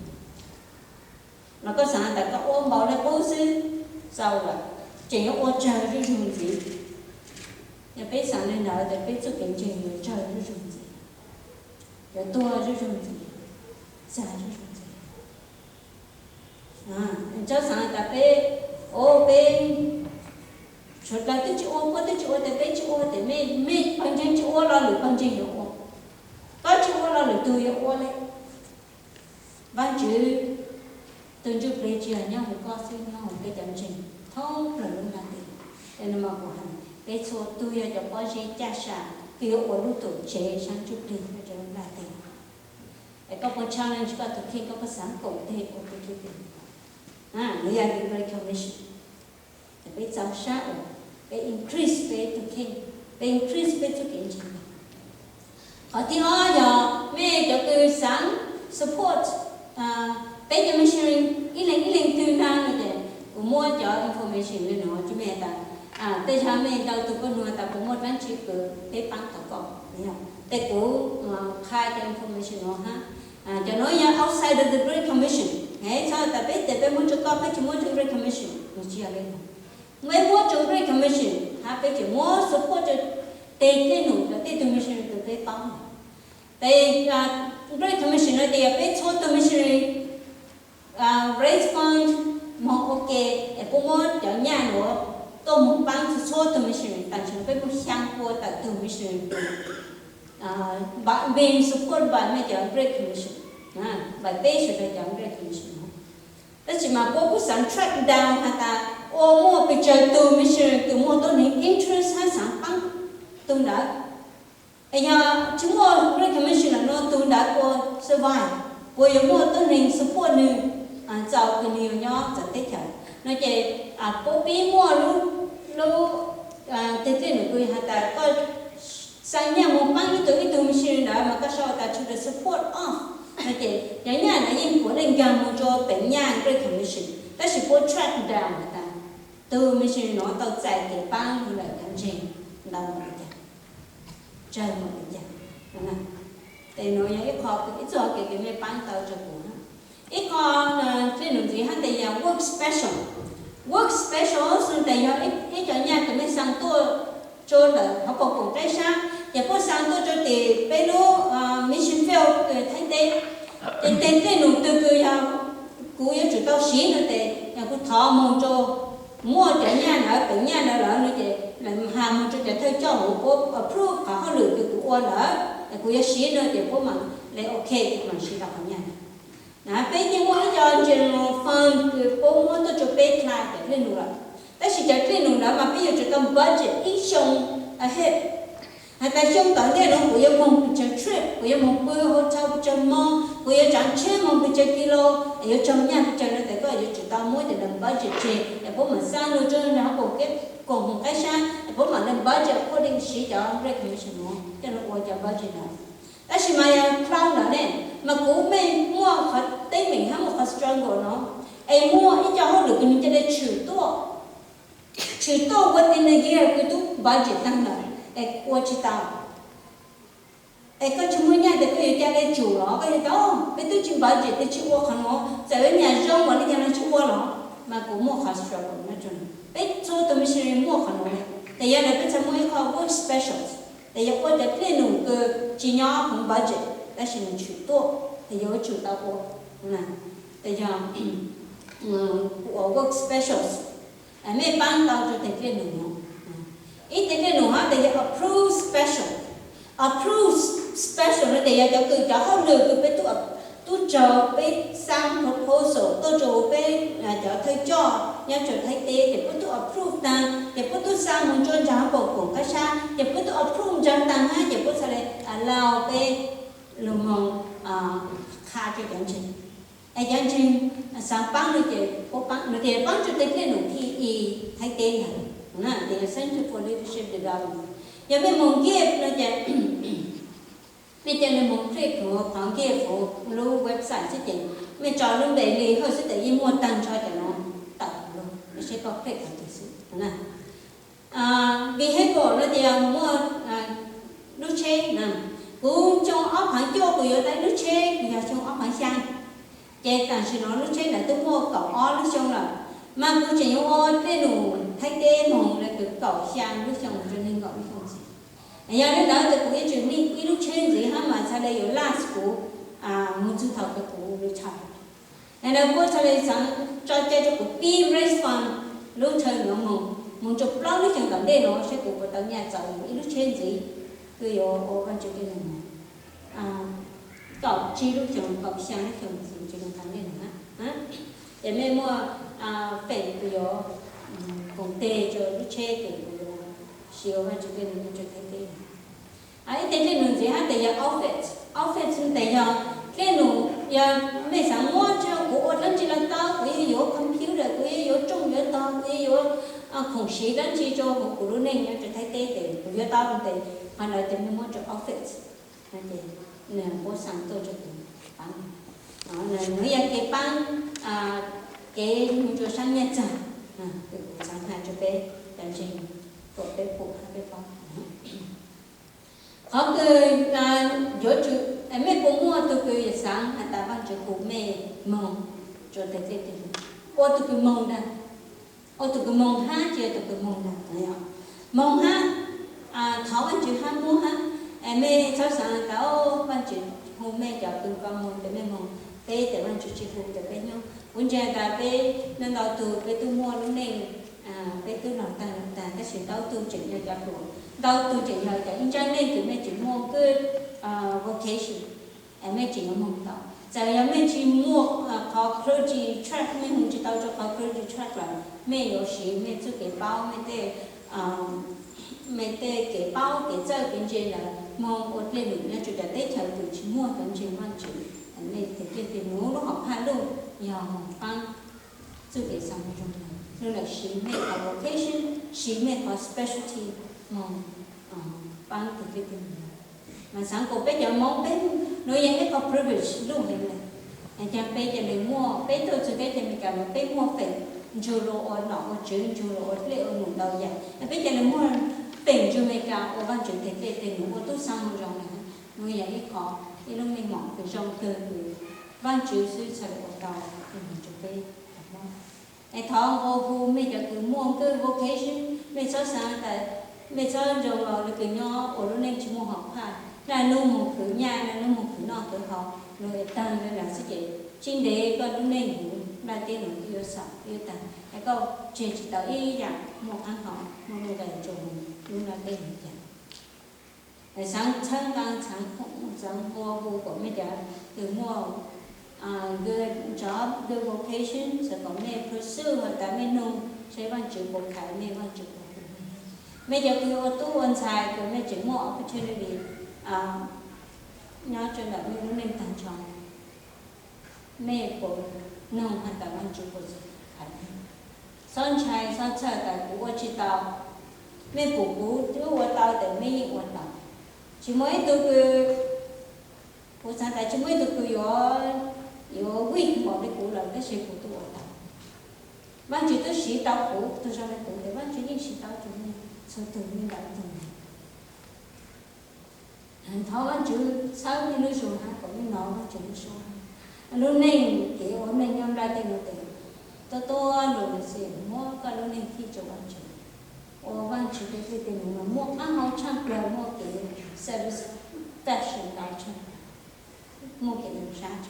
Los koj xaav tas koj ua npaum le qub xwb, txaus lawm, tseem yuav ua tsawg zuj zug ntxiv? Yog peb xaav le ntawd tes peb txuj kev ntseeg yuav tsawg zuj zug ntxiv, yuav tuag zuj zug ntxiv, txag zuj zug ntxiv. Txhob xaav tas peb, o, peb suav dlawg twb tsi ua, puab twb tsi ua tes peb tsi ua tes mej, mej pawg ntseeg tsi ua los lwm pawg ntseeg yuav ua. Koj tsi ua los lwm tug yuav ua le. Vaajtswv tug ntsuj plig tsi yog nyob huv koj xwb, nyob huv peb cov ntseeg thoob plawg lub nplaj teb. Es nuav mas kuv has peb txhua tug yog cov pob zeb caj sam kws yuav ua lub tuam tsev saab ntsuj plig nyob rua lub nplaj teb. Es koj puas challenge koj tug kheej, koj puas xaav koom teg ua teg dlej teg num? Nuav yog Great Commission. Peb txaus sab ua, peb increase peb tug kheej, peb increase peb txuj kev ntseeg. Qhov thib ob yog mej cov kws xaav support peb cov missionary ib leeg ib leeg twg na no ces kuv muab cov information le nuav rua mej tas, tej zag mej ntau tug kuj nug tas puas muaj dlaab tsi kws peb paab tau koj. Tes kuv qha cov information nuav hab. Cov nuav yog outside of the Great Commission, txhob tas peb tes peb muab rua koj, peb tsi muab rua Great Commission, nws tsi yog le nuav. Peb muab rua Great Commission hab peb tseem muab support rua teg dlej num rua tej tug missionary kws peb paub. Tes Great Commission no tes yog peb txhua tug missionary raise fund moog ua ke, es puab muab cov nyaj nuav tuaj moog paab txhua tug missionary, tam sim no peb muaj xyaa pua tawm tug missionary being support by mej cov Great Commission, by peb sawv daws cov Great Commission. Tab sis mas puab kuj xaav track down has tas ua muaj pes tsawg tug missionary kws muaj tuab neeg interest hab xaav paab tug ntawd. Es yog tsi muaj Great Commission lawm no tug ntawd puas survive, puas yuav muaj tuab neeg support nwg txaus kws nwg yuav nyob txawv teb chaws no ces puab pib muaj lub, lub teg dlej num kws has tas koj xa nyaj moog paab ib tug ib tug missionary ntawd mas koj sau tas to the support of no ces cov nyaj ntawd yeej puav leej nkaag moog rua pem nyaj Great Commission, tab sis puab track down has tas tug missionary nuav tau txais kev paab lug lawm cov ntseeg ntau npaum li cas, tsawg npaum li cas. Tes nuav yog ib qho, ib txoj hauv kev kws mej paab tau rua kuv. Ib qho dlej num ntxiv hab tes yog work special. Work special xwb tes yog ib cov nyaj kws mej xaa tuaj rua ntawm hauv paus koom qaib sab ces puab xaa tuaj rua tim peb lub mission field kws Thaib teb. Ces teg dlej num twg kws yog kuv yuav tsum tau siv no tes yog kuv thov moog rua, muaj cov nyaj ntawd pem nyaj ntawd lawm no ces has moog rua cov thawj coj huv puab approve qhov hauj lwm kws kuv ua ntawd es kuv yuav siv no ces puab mam le ok kuv mam siv tau qhov nyaj ntawd. Na peb yeej muaj ib co general fund kws puab muab tuaj rua peb dlej num lawm, tab sis cov dlej num ntawd mas peb yuav tsum tau budget ib xyoo ahead. Has tas xyoo tom ntej nuav kuv yuav moog pes tsawg trip, kuv yuav moog pw hotel pes tsawg mo, kuv yuav tsaav tsheb moog pes tsawg kilo, es yuav raug nyaj pes tsawg no tes koj yuav tsum tau muab cov ntawd budget tseg es puab mam xaa lug rua nraag hauv paus koom qaib sab es puab mam le budget according siv cov Great Commission nuav coj lug ua cov budget ntawd. Tab sis mas yog dlhau ntawd ne, mas kuv mej muaj qhov teeb meem hab muaj qhov struggle no, es muaj ib co hauj lwm kws nwg ca le tshwm tuaj, tshwm tuaj within a year kws tub budget tag lawm es ua tsis tau. Es koj tsis muaj nyaj tes koj yuav ua li cas los koj yuav tau, peb twb tsis budget tes tsis ua qhov no, txawm yuav nyam zoo ua li cas los tsis ua los mas kuv muaj qhov struggle no. Peb txhua tus missionary muaj qhov no li, tes yog li peb txhaj muaj ib qho work specials, tes yog ua cov dej num kws tsis nyob hauv budget tab sis nws tshwm tuaj, tes yog yuav tsum tau ua. Tes yog ua work specials, mej paab tau rua tes dej num no. Ib tes dej num hov tes yog approve special. Approve special no tes yog cov kws cov hauj lwm kws peb tub, tub raug peb xaa proposal tuaj rua peb cov thawj coj nyob rua Thaib teb, ces puab tub approve taag ces puab tub xaa moog rua nraag paum koom qab sab ces puab tub approve nraag taag hab ces puab txhaj le allow peb lug moog qha rua cov ntseeg. Es cov ntseeg xaav paab no ces puab paab, no ces paab rua tes dej num thib ib Thaib teb ntawd, tes yog Center for Leadership Development. Yog mej moog give no ces mej ca le moog click hauv qhov give hauv lub website xwb ces mej tso lub npe li hawj xwb tes yeej muaj taag nrho cov no tawm lug, mej saib koj click qhov twg xwb. Vehicle no ces yog muaj lub tsheb na. Kuv xyoo ob phav cuaj kuv yuav tau ib lub tsheb, kuv yog xyoo ob phav xyaa, ces tam sim no lub tsheb ntawd twb muaj kaum ob lub xyoo lawm, mas kuv tseem yuav ua dej num Thaib teb moog le kws kaum xyaa lub xyoo mus rua neeg nkaum lub xyoo ntxiv. Yog li ntawd tes kuv yuav tsum need ib lub tsheb ntxiv hab mas txhaj le yuav last kuv moog txug thaum kws kuv retire. Es lawv puab txhaj le xaav tso cai rua kuv pib raise fund lub chaw no moog, moog rua plaub lub xyoo tom ntej no saib kuv puas tau nyaj txaus ib lub tsheb ntxiv, kws yuav ua Vaajtswv dej num kaum tsib lub xyoo, kaum xyaa lub xyoo ntxiv rua tom ntej no na. Ces mej muaj feem kws yuav koom teg rua lub tsheb kws kuv yuav siv ua Vaajtswv dej num rua Thaib teb. Ib tes dej num ntxiv hab tes yog outfit. Outfit tes yog dej num, yog mej xaav muab tseg kuv ua dlaab tsi los tau, kuv yuav yuav computer, kuv yuav yuav rooj yuav tog, kuv yuav yuav khoom siv dlaab tsi rua huv kuv lub neej nyob rua Thaib teb tes kuv yuav tau tes qhov ntawd tes mej muab rua outfit. Ces nws puab xaa tuaj rua kuv paab, nws yog kev paab, kev moog rua saab nyaj txag, kws kuv xaav has rua peb cov ntseeg kom peb pum hab peb paub. Qhov kws yuav tsum, mej puas muaj tug kws yuav xaav has tas Vaajtswv hu mej moog rua tes dej tes num, ua tug kws moog ntag, ua tug kws moog hab tsi ua tug kws moog ntag, moog hab, thov Vaajtswv hab muab hab. Mej txhob xaav tas Vaajtswv hu mej cov kws nkaus moog tes mej moog, peb tes Vaajtswv tsi hu tes peb nyob. Kuv ntseeg tas peb ntau ntau tug peb tub muaj lub neej, peb tub log tag lug tag tab sis ntau tug tseem yog cov hluas, ntau tug tseem yog cov ib ntsab neej kws mej tseem muaj good vocation, mej tseem yuav moog tau. Txawm yog mej tsi muaj qhov clergy track, mej moog tsi tau rua qhov clergy track lawm, mej yuav siv mej txuj kev paub, mej tej, mej tej kev paub kev txawj kev ntse lawm moog ua dlej lwm nyob rua cov teb chaws kws tsi muaj cov ntseeg Vaajtswv. Mej tes dej tes num lub hom phaj luj yog moog paab txuj kev xaav zoo lawm, lub lawm siv mej qhov vocation, siv mej qhov specialty moog paab tes dej tes num. Mas xaav kuas peb cov Moob peb, nuav yog ib qho privilege luj heev lawm. Caag peb ca le muaj, peb tuaj txug teb chaws Amelikas nuav peb muaj feem ntsug lug ua nom ua tswv, ntsug lug ua dlej ua num ntau yam, peb ca le muaj feem ntsug Amelikas ua Vaajtswv tes dlej tes num ua tub xaav moog zoo lawm. Nuav yog ib qho, ib lub meej mom kws zoo kawg kws Vaajtswv xwb txhaj le ua tau rua peb cov Moob. Es thov nqua hu mej cov kws muaj good vocation, mej txhob xaav tas mej txhob zoo los le kws nyob ua lub neej tsi muaj hom phaj, naj nub moog khwv nyaj, naj nub moog khwv noj khwv haus, lug es taag le ntawd xwb ces tsi ntev koj lub neej huv nplaj teb nuav twb yuav xaus twb yuav taag, es koj tseg tsi tau ib yaam muaj qaab hau muaj nuj nqes rua huv lub nplaj teb nuav cas. Xaav txhawb nqaa, xaav nqua hu kuas mej cov kws muaj good job, good vocation, xaav kom mej pursue has tas mej nug seb Vaajtswv puas khav mej, Vaajtswv puas hu mej. Mej cov kws ua tub ua ntxhais kws mej tseem muaj opportunity nyob rua ntawm mej lub neej taag nrho, mej puas nug has tas Vaajtswv puas khav mej? Xob ntshai, xob txhawj tas kuv ua tsi tau. Mej pum kuv twb ua tau tes mej yeej ua tau. Tsi muaj ib tug kws, kuv xaav tas tsi muaj ib tug kws yuav, yuav weak npaum le kuv lawm tab sis kuv twb ua tau. Vaajtswv twb siv tau kuv tug zoo le kuv tes Vaajtswv yeej siv tau tug mej. txhua tus nej nrog tug neeg. Thov Vajtswv txhawb nej lub zoo hab kom nej hnov Vajtswv lub suab. Lub neej kev ua neej nyob nplaj teb nuav tes, tuab tuab lug xwb muab koj lub neej fij rua Vajtswv, ua Vajtswv tug txwj tug neeg, muaj qaab hau tshaaj plawg, muaj kev satisfaction ntau tshaaj, muaj kev ntau sab,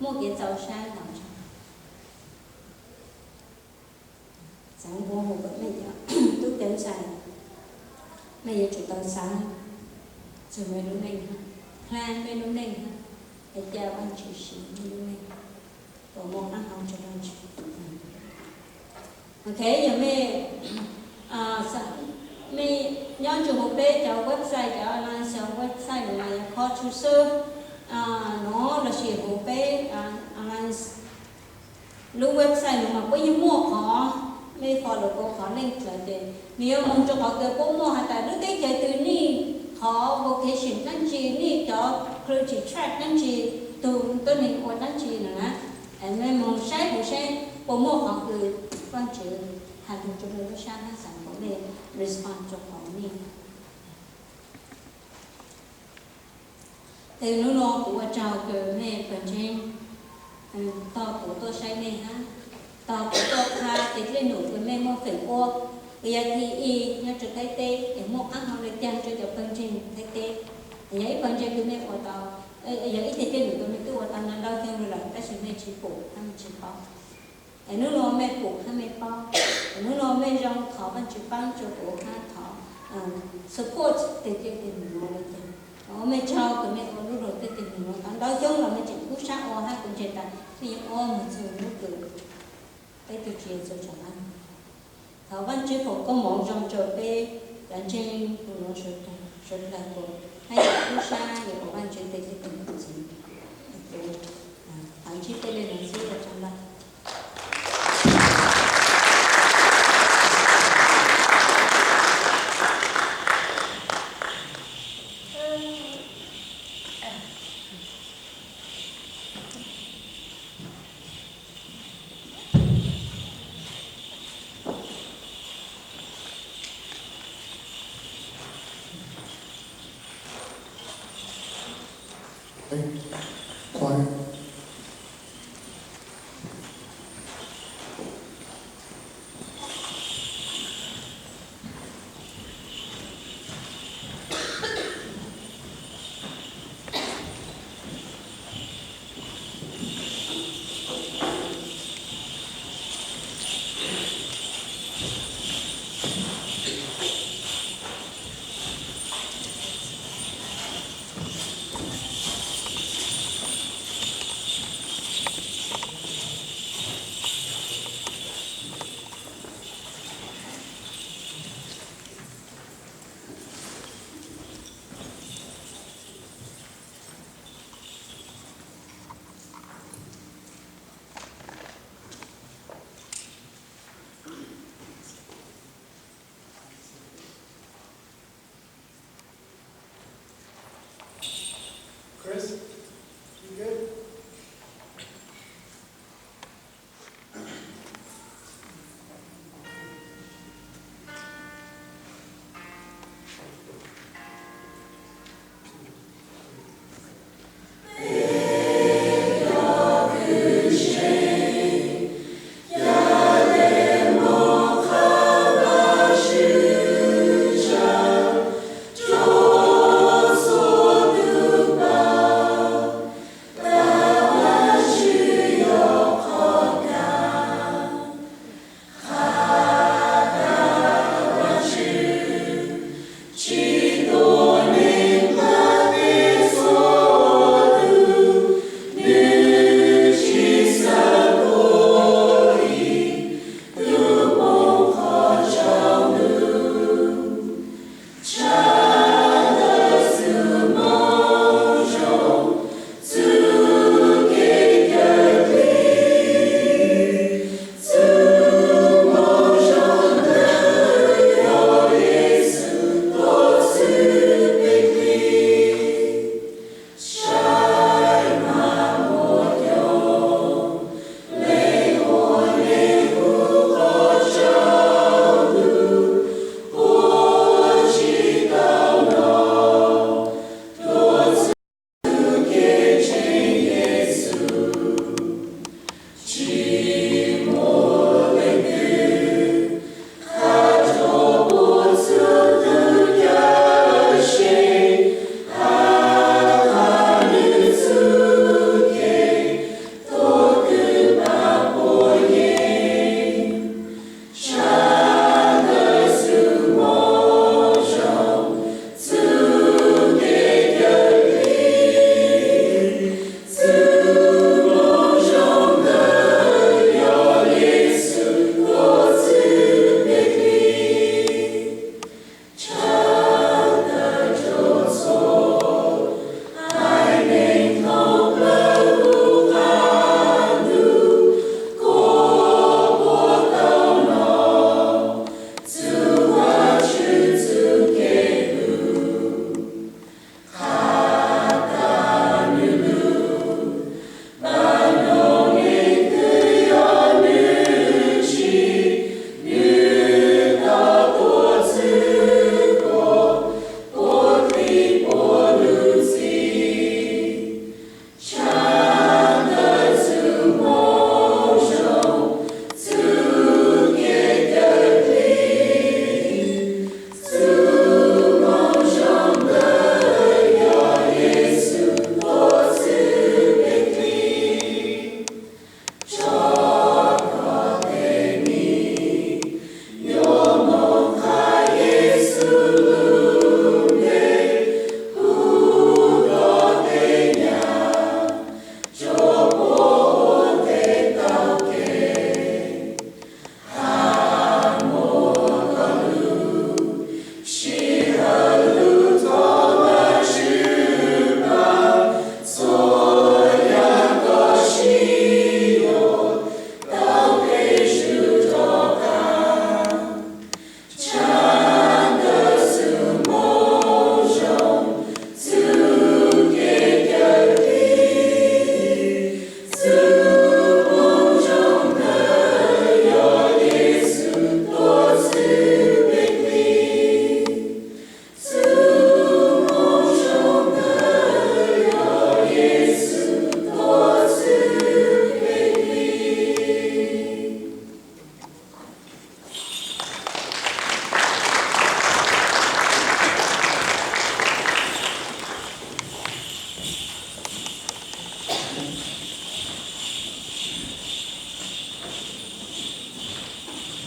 muaj kev txaus sab ntau tshaaj. Xaav npuav hu kom mej cov tub cov ntxhais, mej yuav tsum tau xaav txug mej lub neej hab, plan mej lub neej hab, es ca Vajtswv siv mej lub neej kom muaj qaab hau rua Vajtswv. Ok, yog mej, mej nyob tsuas huv peb cov website, cov online website nuav mas yog qhov tshwj xwb nuav lossis huv peb online lub website nuav mas puab yeej muaj qhov, mej follow kuv qhov link lawm tes nws yuav moog rua qhov kws puab muaj has tas lub teb chaws twg nij qhov vocation dlaab tsi, nij cov clergy track dlaab tsi, tug tuab neeg ua dlaab tsi nuav na. Mej moog saib huv saib puas muaj qhov kws Vaajtswv has lug rua mej lub sab hab xaav kom mej respond rua qhov nij. Tes nub nua kuv ua tsaug kws mej pawg ntseeg tog kuv tuaj saib mej hab tog kuv tuaj qha tes dlej num kws mej muaj feem ua, kws yog thib ib nyob rua Thaib teb es muaj qaab hau le caag rua cov pawg ntseeg Thaib teb. Yog ib pawg ntseeg kws mej ua tau, yog ib teg dlej num kws mej tub ua tau ntau xyoo lawm tab sis mej tsi pum hab mej tsi paub. Es nub nua mej pum hab mej paub, es nub nua mej zoo thov Vaajtswv paab rua kuv hab thov support tes dlej num nuav le caag. Ua mej tsaug kws mej ua lub luag tej dlej num nuav tau ntau xyoo los mej tseem kub sab ua hab kuv ntseeg tas mej yuav ua moog txug lub kws peb tug Tswv Yexus tsaam ab. Thov Vaajtswv foom koob moov zoo rua peb cov ntseeg kuv nuav suav dlawg kuv hab yog kub sab yuav ua Vaajtswv tej dlej num ntxiv. Kuv thov ntsib peb le nuav xwb ua tsaug ntau. Ê, Khoai,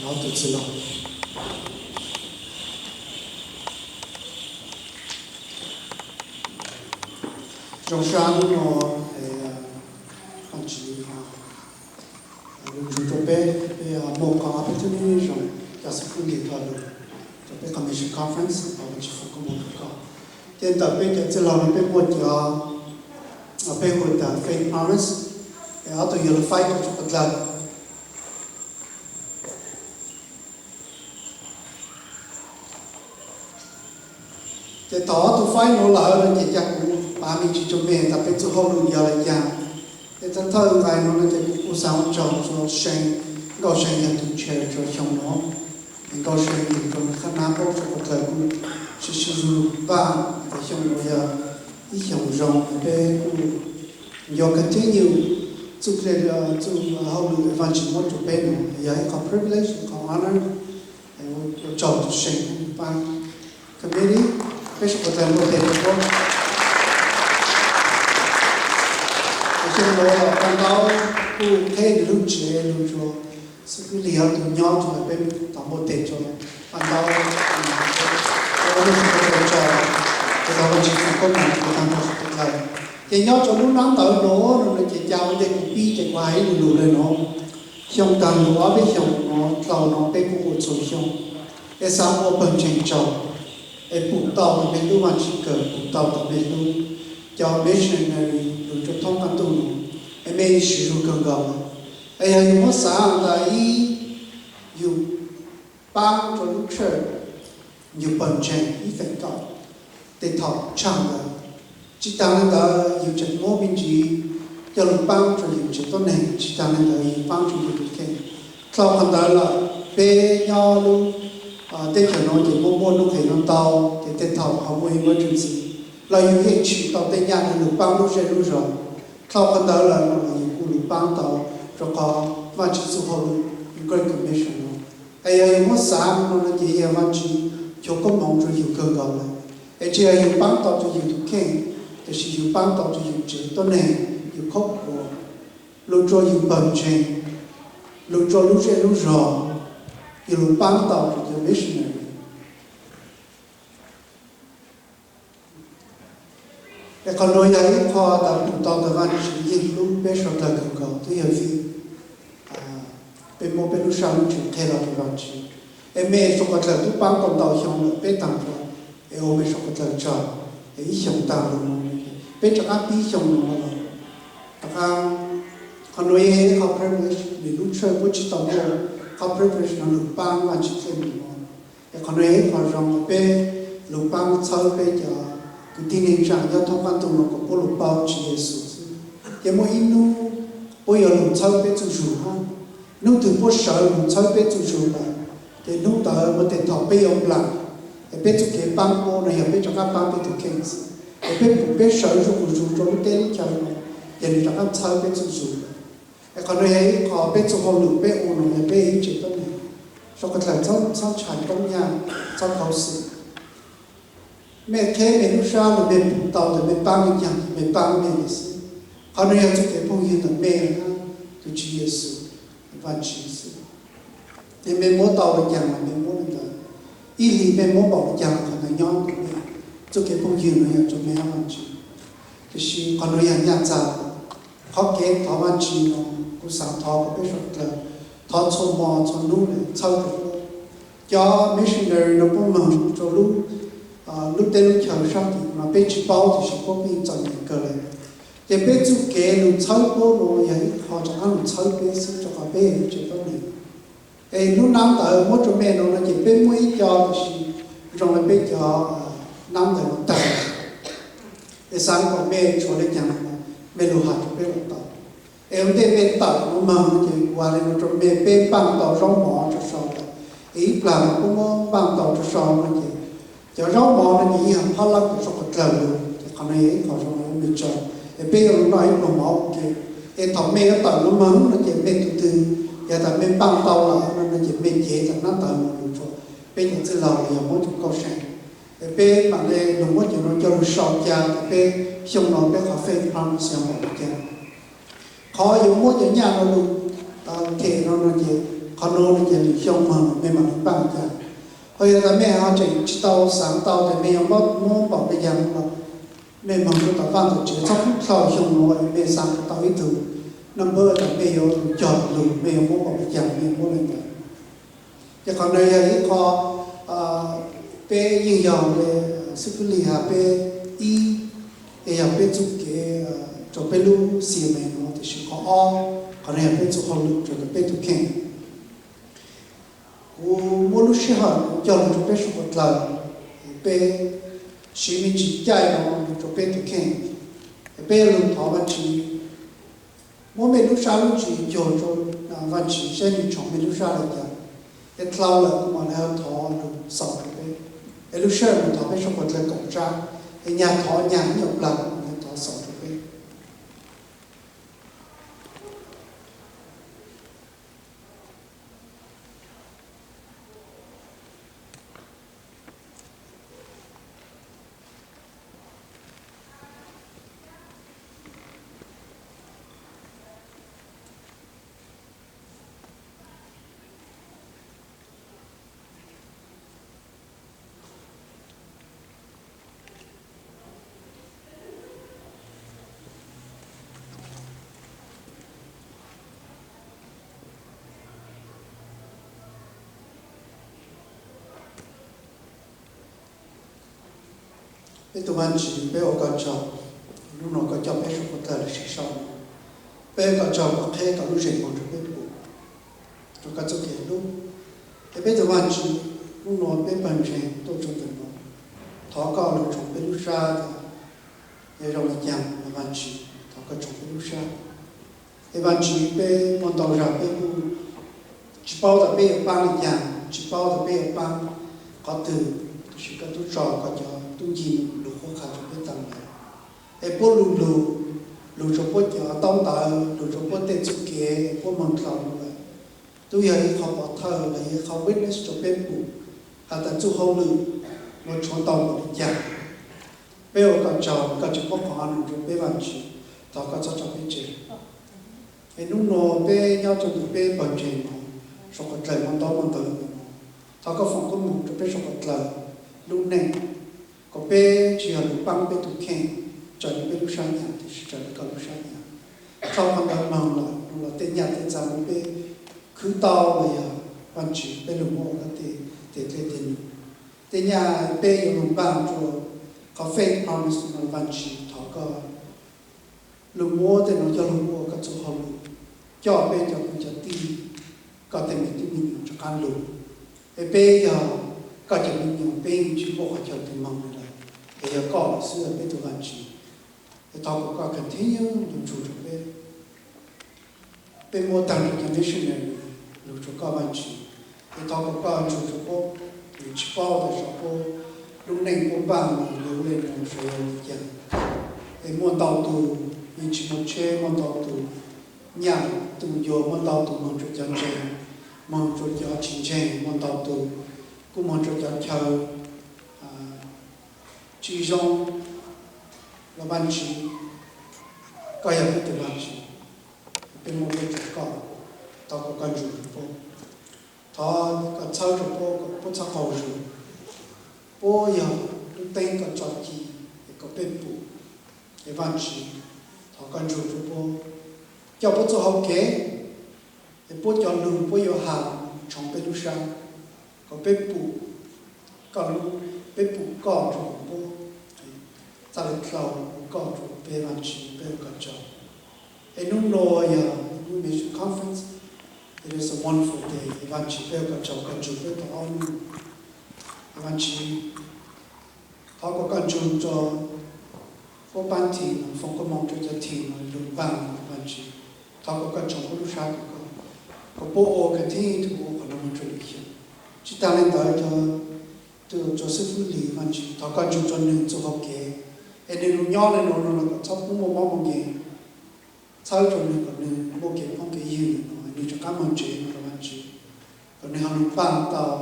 Thov tus txwj laug. Zoo sab hnub no, Vaajtswv lug ntsug rua peb, peb muaj qhov opportunity zoo coj xib fwb Lis Koj lug rua peb commission conference, Vaajtswv foom koob moov rua koj. Ces ntawm peb cov txwj laug no peb muaj cov, peb hu tas faith promise, es ob tug yuav lug faib rua tug ko dlaw. Ces thaum ob tug faib nuav lawm no ces ca kuv pav me ntsis rua mej tas peb txuj hauj lwm yog le caag. Ces thawj thawj nqai no no ces kuv kuj xaav ua tsaug rua See, Nkauj See yog tus chair rua xyoo no. Nkauj See yug rua qhab nab paub rua ko dlaw kuj sib sib zug npaaj tas xyoo no yog ib xyoo zoo, peb kuj yuav continue txuj, txuj hauj lwm Vaajtswv muab rua peb no, yog ib qho privilege, ib qho honor. Ua tsaug rua See paab committee, peb suav dlawg muaj tes rua puab. Xyoo no los paj ntaub kuj qheb nwg lub tsev lug rua xib fwb Lis ob tug nyob rua, peb tau muaj tes rua paj ntaub. Ua tsaug, tau Vaajtswv foom koob moov rua tag nrho suav dlawg. Ces nyob rua lub nab ntawv no no ces ca ua ntej kuv pib ces kuv hais ib lu lug le no. Xyoo taag lug ob peb xyoos no dlhau no peb kuj ua txhua xyoo, es xaav ua pawg ntseeg tsaug, es pum tau tus me tub Vaajtswv kawg, pum tau tus me tub, cov missionary lug rua thoob qab ntuj no, es mej sib zug kawg nkaus. Es yog yug muab xaav tas ib, yug paab rua lub church, yug pawg ntseeg ib feem kaum, tej thaum tshaaj ntawd. Tsi taag le ntawd yug tseem muab me ntsis coj lug paab rua yug tsev tuab neeg, tsi taag le ntawd yug paab rua yug tus kheej. Dlhau qhov ntawd lawm, peb nyob lub teb chaws no ces muaj muaj nuj nqes no ntau, ces tej thaum ho muaj emergency los yug yeej tsim tau tej nyaj lug paab lub zej lub zog. Dlhau qhov ntawd lawm no los yug kuj lug paab tau, rua qhov Vaajtswv txuj hauj lwm Great Commission no. Es yog yug muab xaav no no ces yog Vaajtswv foom koob moov rua yug kawg nkaus lawm. Es tsi yog yug paab tau rua yug tus kheej, tab sis yug paab tau rua yug tsev tuab neeg, yug khaub khuam, lug rua yug pawg ntseeg, lug rua lub zej lub zog, yug lug paab tau rua cov missionary. Es qhov nuav yog ib qho tas pum tau tas Vaajtswv yeej hlub peb suav dlawg kawg nkaus, twb yog vim peb muab peb lub sab lub ntsws qhia los rua Vaajtswv. Es mej suav dlawg tub paab tau ntau xyoo lawm, peb taag nrho es ua mej suav dlawg tsaug. Es ib xyoos taag lug no, peb rov qaab pib xyoo no los rov qaab, qhov nuav yog ib qho privilege, nwg lub church puab tsi tau muaj qhov privilege no lug paab Vaajtswv txuj lug no. Es qhov nuav yog ib qho zoo, peb lug paab txhawb peb cov kwv tij neej tsaa nyob thoob qab ntuj no kom puab lug paub Tswv Yexus xwb. Ces muaj ib hnub puab yuav lug txhawb peb txuj zug hab. Hnub twg puab sawv lug txhawb peb txuj zug lawm, ces hnub ntawd muaj tej thaum peb yuav nplaam, es peb txuj kev paab puab no yog peb rov qaab paab peb tus kheej xwb. Es peb pum peb sawv zuj zus rua lub teb lub chaw no, ces nwg rov qaab txhawb peb txuj zug lawm. Es qhov nuav yog ib qho peb txuj hauj lwm peb ua no yog peb ib tsev tuab neeg, suav dlawg txhob ntshai koob nyaj, txhob khuv xim. Mej qheb mej lub sab lug, mej pum tau tas mej paab le caag, mej paab mej le xwb. Qhov nuav yog txuj kev phooj ywg ntawm mej hab tus Tswv Yexus, Vaajtswv xwb. Es mej muab tau le caag los mej muab le ntawd, ib hlis mej muab npaum le caag qhov ntawd nyob ntawm mej. Txuj kev phooj ywg no yog rua mej hab Vaajtswv. Tab sis qhov nuav yog nyaj txag, qhov kev thov Vaajtswv no, kuv xaav thov kom peb suav dlawg thov txhua mo txhua nub le txhawb rua puab. Cov missionary no puab moog rua lub, lub teb lub chaw sab tim no peb tsi paub, tab sis puab yeej txom nyem kawg le. Ces peb txuj kev lug txhawb puab no yog ib qho rov qaab lug txhawb peb xwb, rua qhov peb yog ib tsev tuab neeg. Es lub nab ntawv muab rua mej no no ces peb muaj ib co, tab sis zoo le peb cov nab ntawv no tawg. Es xaav kom mej tshuav le caag no, mej lug has rua peb los tau. Es ua ntej mej tawm nuav moog no ces kuv has le nuav rua mej, peb npaaj tau zaub mov tso sau lawm. Es ib plag no puab muab npaaj tau tso sau no ces cov zaub mov no ces yeej yog phab lab kws suav dlawg lug, ces qhov no yog ib qho zoo le mej tso. Es peb yuav lug noj ib pluag mov ua ke. Es thaum mej yuav tawm nuav moog no ces mej tug twg, yog tas mej npaaj tau lawm no no ces mej cev tas nab ntawv no lug rua peb cov txwj laug los yog muab rua Nkauj See. Es peb mam le lug muab cov no coj lug sau ca tas peb xyoo no peb qhov faith promise yog npaum le caag. Qhov yuav muab cov nyaj no lug them no no ces Qhov nuav nws ces lwm xyoo moog mej mam li npaaj cas. Ho yog tas mej ho tseem tsis tau xaav tau tas mej yuav muab npaum le caag los, mej moog rua tom vaaj tom tsev txhob pub dlhau xyoo nuav mej xaav tau ib tug number tas mej yuav cog lug mej yuav muab npaum le caag mej muab le ntawd. Ces qhov nuav yog ib qho peb yeej yog le xib fwb Lis has peb ib, es yog peb txuj kev rua peb lub C M A nuav, tiam sis qhov ob, qhov nuav yog peb txuj hauj lwm rua peb tug kheej. Kuv muab lub sij hawm coj lug rua peb suav dlawg, peb siv me ntsis caij lug rua peb tug kheej, peb yuav lug thov Vaajtswv, muab mej lub sab lub ntsws cuag rua Vaajtswv saib nwg tshoov mej lub sab le caag. Es dlhau lawm kuv mam le thov lug xaus rua peb. Es lub sij hawm nuav thov peb suav dlawg koom tsab, es nyag thov nyag ib nyuag plaag kuv mam le thov xaus rua peb. Peb tug Vaajtswv, peb ua koj tsaug, nub nua koj coj peb suav dlawg lug sib sau. Peb ua koj tsaug koj qheb koj lub zeem moog rua peb pum rua koj txuj kev hlub. Es peb tug Vaajtswv, nub nua peb pawg ntseeg tuaj rua ntawm nuav, thov koj lug tshoov peb lub sab, yog zoo le caag los Vaajtswv thov koj tshoov peb lub sab. Es Vaajtswv, peb muaj ntau zag peb kuj tsis paub tas peb yuav paab le caag, tsis paub tas peb yuav paab qhov twg, tiam sis koj tub tso koj cov tub ncig lug qhuab qha rua peb taag lawm. Es puab lug lug, lug rua puab cov taub ntawv, lug rua puab tej txuj kev, puab moog dlhau lug lawm. Tub yog ib qho pov thawj los yog ib qho witness rua peb pum has tas txuj hauj lwm nuav tshuav tau npaum le caag. Peb ua koj tsaug koj tseem muab qhov nuav rua peb Vaajtswv, thov koj txhob tso peb tseg. Es nub nua peb nyob rua ntawm peb pawg ntseeg nuav, suav dlawg muaj ntaub muaj ntawv le nuav, thov koj foom koob moov rua peb suav dlawg lub neej, kom peb tsis yog lug paab peb tug kheej raws le peb lub sab nyam, tiam sis raws le koj lub sab nyam. Thaum qhov ntawd moog lawm, nub nua tej nyaj tej txag uas peb khwv tau los yog Vaajtswv peb lug muab ua koj tej, tej dlej tej num. Tej nyaj peb yuav lug npaaj rua qhov faith promise no Vaajtswv, thov koj lug muab tej nuav coj lug ua koj txuj hauj lwm, coj peb cov kwv cov tij, koj tej me tub me nyuam rov qaab lug. Es peb yog koj cov me nyuam, peb yeej tsis muaj qhov chaw twg moog le lawm, es yog koj lawm xwb peb tug Vaajtswv. Es thov kom koj continue lug ntsug rua peb. Peb muab taag rua cov missionary lug rua koj Vaajtswv, es thov kom koj ntsug rua puab, nws tsis paub tas puab lub neej puab npaaj lug le nuav yuav le caag. Es muaj ntau tug yeej tsis muaj tsheb, muaj ntau tug nyaj tug yuag, muaj ntau tug moog rua cov ntseeg, moog rua cov tsis ntseeg, muaj ntau tug kuj moog rua cov chaw tsis zoo los Vaajtswv, koj yog peb tug Vaajtswv, peb muab peb rua koj, thov kom koj ntsug rua puab, thov koj txhawb rua puab kom puab txhob qaug zug. Puab yog lub teeb koj tso ci es kom peb pum. Es Vaajtswv, thov koj ntsug rua puab, coj puab txuj hauv kev, es puab cov lug puab yuav has tshoov peb lub sab, kom peb pum koj lub, peb pum koj rua puab, txhaj le dlhau koj rua peb Vaajtswv, peb ua koj tsaug. Es nub nua yog lub mission conference, it is a wonderful day, es Vaajtswv peb ua koj tsaug koj ntsug peb tau ob nub. Vaajtswv, thov kom koj ntsug rua puab paab team, foom koob moov rua cov team lug npaaj Vaajtswv, thov kom koj tshoov puab lub sab rua koj, kom puab ua continue ua qhov nuav moog rua lwm xyoo. Tsis taag le ntawd, tug tso xib fwb Lis Vaajtswv, thov koj ntsug rua nwg txuj hauv kev, es nwg lug nyob le nuav no los kom txhob pub muaj mob muaj nkeeg, txhawb rua nwg kom nwg muaj kev phooj kev ywg no, nwg rov qaab moog tsev no los Vaajtswv, kom nwg ho lug npaaj tau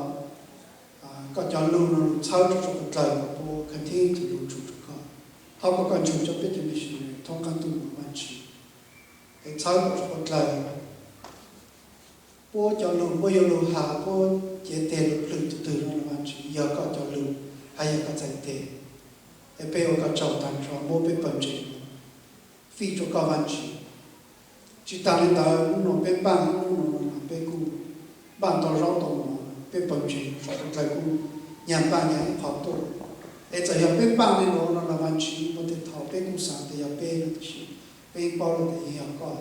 koj cov lug no lug txhawb rua suav dlawg kom puab continue lug ntsug rua koj. Thov kom koj ntsug rua peb cov missionary thoob qaab ntuj no Vaajtswv, es txhawb kom suav dlawg puab cov lug, puab yuav lug has, puab cev teg lug plhws tug twg no los Vaajtswv, yog koj cov lug hab yog koj txhais teg. Es peb ua koj tsaug taag nrho, muab peb pawg ntseeg fij rua koj Vaajtswv. Tsi taag le ntawd, nub nua peb npaaj, nub nua peb kuj npaaj tau zaub tau mov, peb pawg ntseeg suav dlawg kuj nyag npaaj nyag ib qho tuaj. Es txawm yog peb npaaj le nuav no los Vaajtswv, muaj tej thaus peb kuj xaav tas yog peb, tab sis peb paub lawm tas yeej yog koj.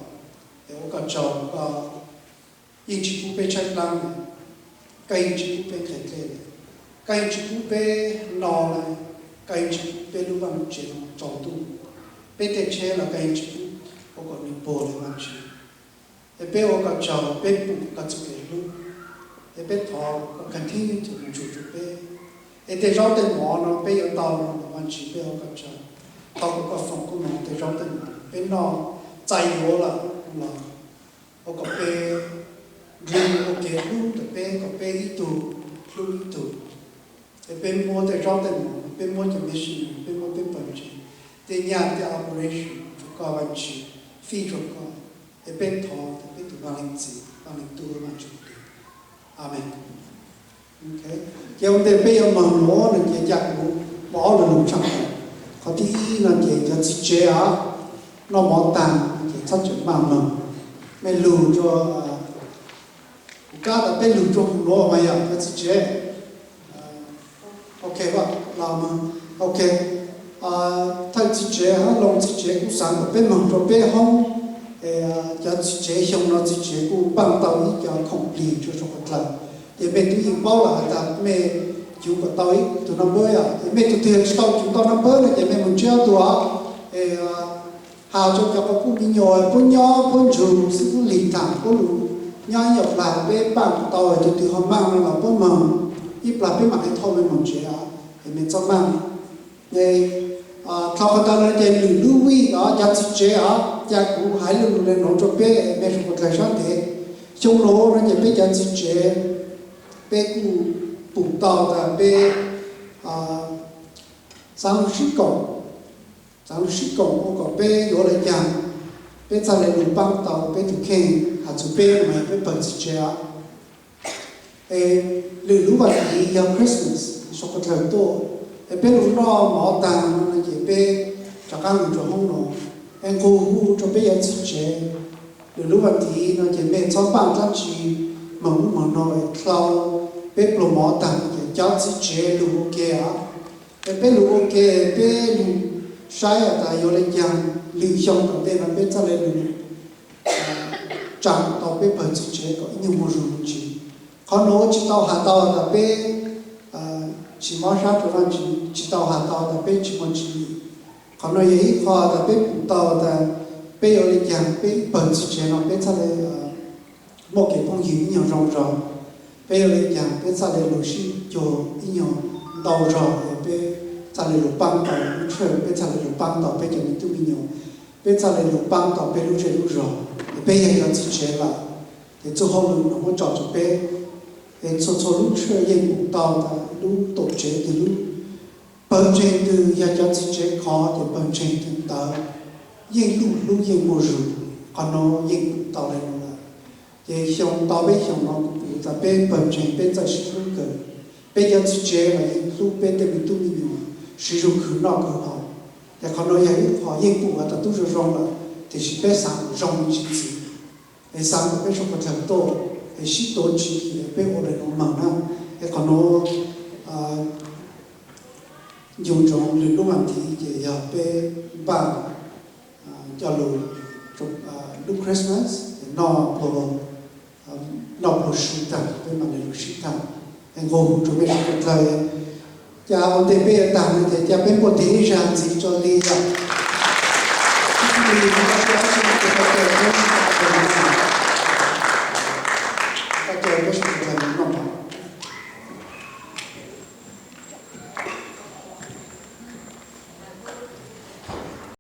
Es ua koj tsaug, koj yeej tsi pub peb tshaib plab le, koj yeej tsi pub peb nqhis dlej le, koj yeej tsi pub peb no le, koj yeej tsi pub peb lub vaaj lub tsev no tsaus ntuj. Peb tej tsheb los koj yeej tsi pub ua kom nwg puag le Vaajtswv. Es peb ua koj tsaug, peb pum koj txuj kev hlub. Es peb thov koj continue to ntsug rua peb. Es tej zaub tej mov no peb yuav tau no los Vaajtswv, peb ua koj tsaug. Thov kom koj foom koob moov tej zaub tej mov peb noj txais yuav lawm los ua kom peb nrug ua kev hlub ntawm peb, kom peb ib tug hlub ib tug. Es peb muab tej zaub tej mov, peb muab cov missionary, peb muab peb pawg ntseeg tej nyaj tej operation rua koj Vaajtswv, fij rua koj. Es peb thov tas peb tug Vaaj Leej Txiv, Vaaj Leej Tub, Vaaj Ntsuj Plig. Amees. Ces ua ntej peb yuav moog nuav no ces ca kuv muaj ob lo lug tshaaj tawm. Qhov thib ib no ces cov txiv tsev os, noj mov taag ces txhob tseem maj moog. Mej lug rua, kuv kab tas peb lug rua hauv nuav mas yog cov txiv tsev. Ok, los, ok. Thawj txiv tsev hab loo txiv tsev kuj xaav kom peb moog rua peb hoob. Cov txiv tsev xyoo no txiv tsev kuj npaaj tau ib co khoom plig rua suav dlawg. Ces mej tub yeej paub lawm has tas mej cuv kom tau ib tug number, es mej tug twg tsi tau cuv tau number no ces mej moog ntsib ob tug os. Es has rua cov quas puj me nyuam puab nyob puab ntsug xib fwb Lis Thaam puab lug nyob ib nyuag plag, peb npaaj tau, cov twg ho maaj no los puab moog, ib plag peb maam le thauj mej moog tsev os, es mej txhob maaj. Dlhau qhov ntawd no ces lwm lub week os cov txiv tsev os, ca kuv hais lug le nuav rua peb, mej suav dlawg sab ntev. Xyoo nuav no ces peb cov txiv tsev peb kuj pum tau tas peb xaav lug sib koom, xaav lug sib koom ua kom peb yuav le caag peb txhaj le lug paab tau peb tug kheej, has txug peb mas peb pawg txiv tsev os. Es lwm lub vaam tiv yog Christmas, suav dlawg tuaj, es peb lug noj mov taag no ces peb rov qaab lug rua hoob no, es nqug hu rua peb cov txiv tsev. Lwm lub vaam tiv no ces mej txhob npaaj dlaab tsi moog ub moog no, dlhau peb pluag mov taag ces cov txiv tsev lug ua ke os. Es peb lug ua ke, peb lug saib tas yuav le caag, lwm xyoo tom ntej no peb txhaj le lug tsaam tau peb pawg txiv tsev kom ib nyuag muaj zug me ntsis. Qhov nuav tsi tau has tau tas peb tsi mob sab rua Vaajtswv, tsi tau has tau tas peb tsi muaj tswv yim. Qhov nuav yog ib qho tas peb pum tau tas peb yuav le caag peb ib pawg txiv tsev no peb txhaj le muaj kev phooj ywg ib nyuag zoo zog. Peb yuav le caag peb txhaj le lug sib cuag ib nyuag ntau zog, es peb txhaj le lug paab tau lub tshawj, peb txhaj le lug paab tau peb cov me tub me nyuam, peb txhaj le lug paab tau peb lub zej lub zog. Es peb yog cov txiv tsev lawm, ces txuj hauj lwm no muab tso rua peb. Es txhua txhua lub tshawj yeej pum tau tas lub tuam tsev twg, lub pawg ntseeg twg yog cov txiv tsev khov ces pawg ntseeg twg ntawd yeej luj hlub yeej muaj zug. Qhov nuav yeej pum tau le nuav lawm. Ces xyoo tau peb xyoo no kuv pum tas peb pawg ntseeg peb txawj sib hlub kawg. Peb cov txiv tsev los yeej hlub peb tej me tub me nyuam, siv zug khwv noj khwv haus. Ces qhov nuav yog ib qho yeej pum has tas tub zoo zoo lawm, tiam sis peb xaav kom zoo me ntsis ntxiv. Es xaav kom peb suav dlawg tuaj, es sib tuav tswv yim peb ua le nuav moog na. Es qhov nuav ncu ntsoov lwm lub vaam tiv ces yog peb npaaj coj lug lub Christmas, noj pluag, noj pluag sib taag, peb maam le lug sib taag. Es nqua hu rua mej suav dlawg, ca ua ntej peb yuav taag no ces ca peb npuaj teg ib zag ntxiv rua Lis os.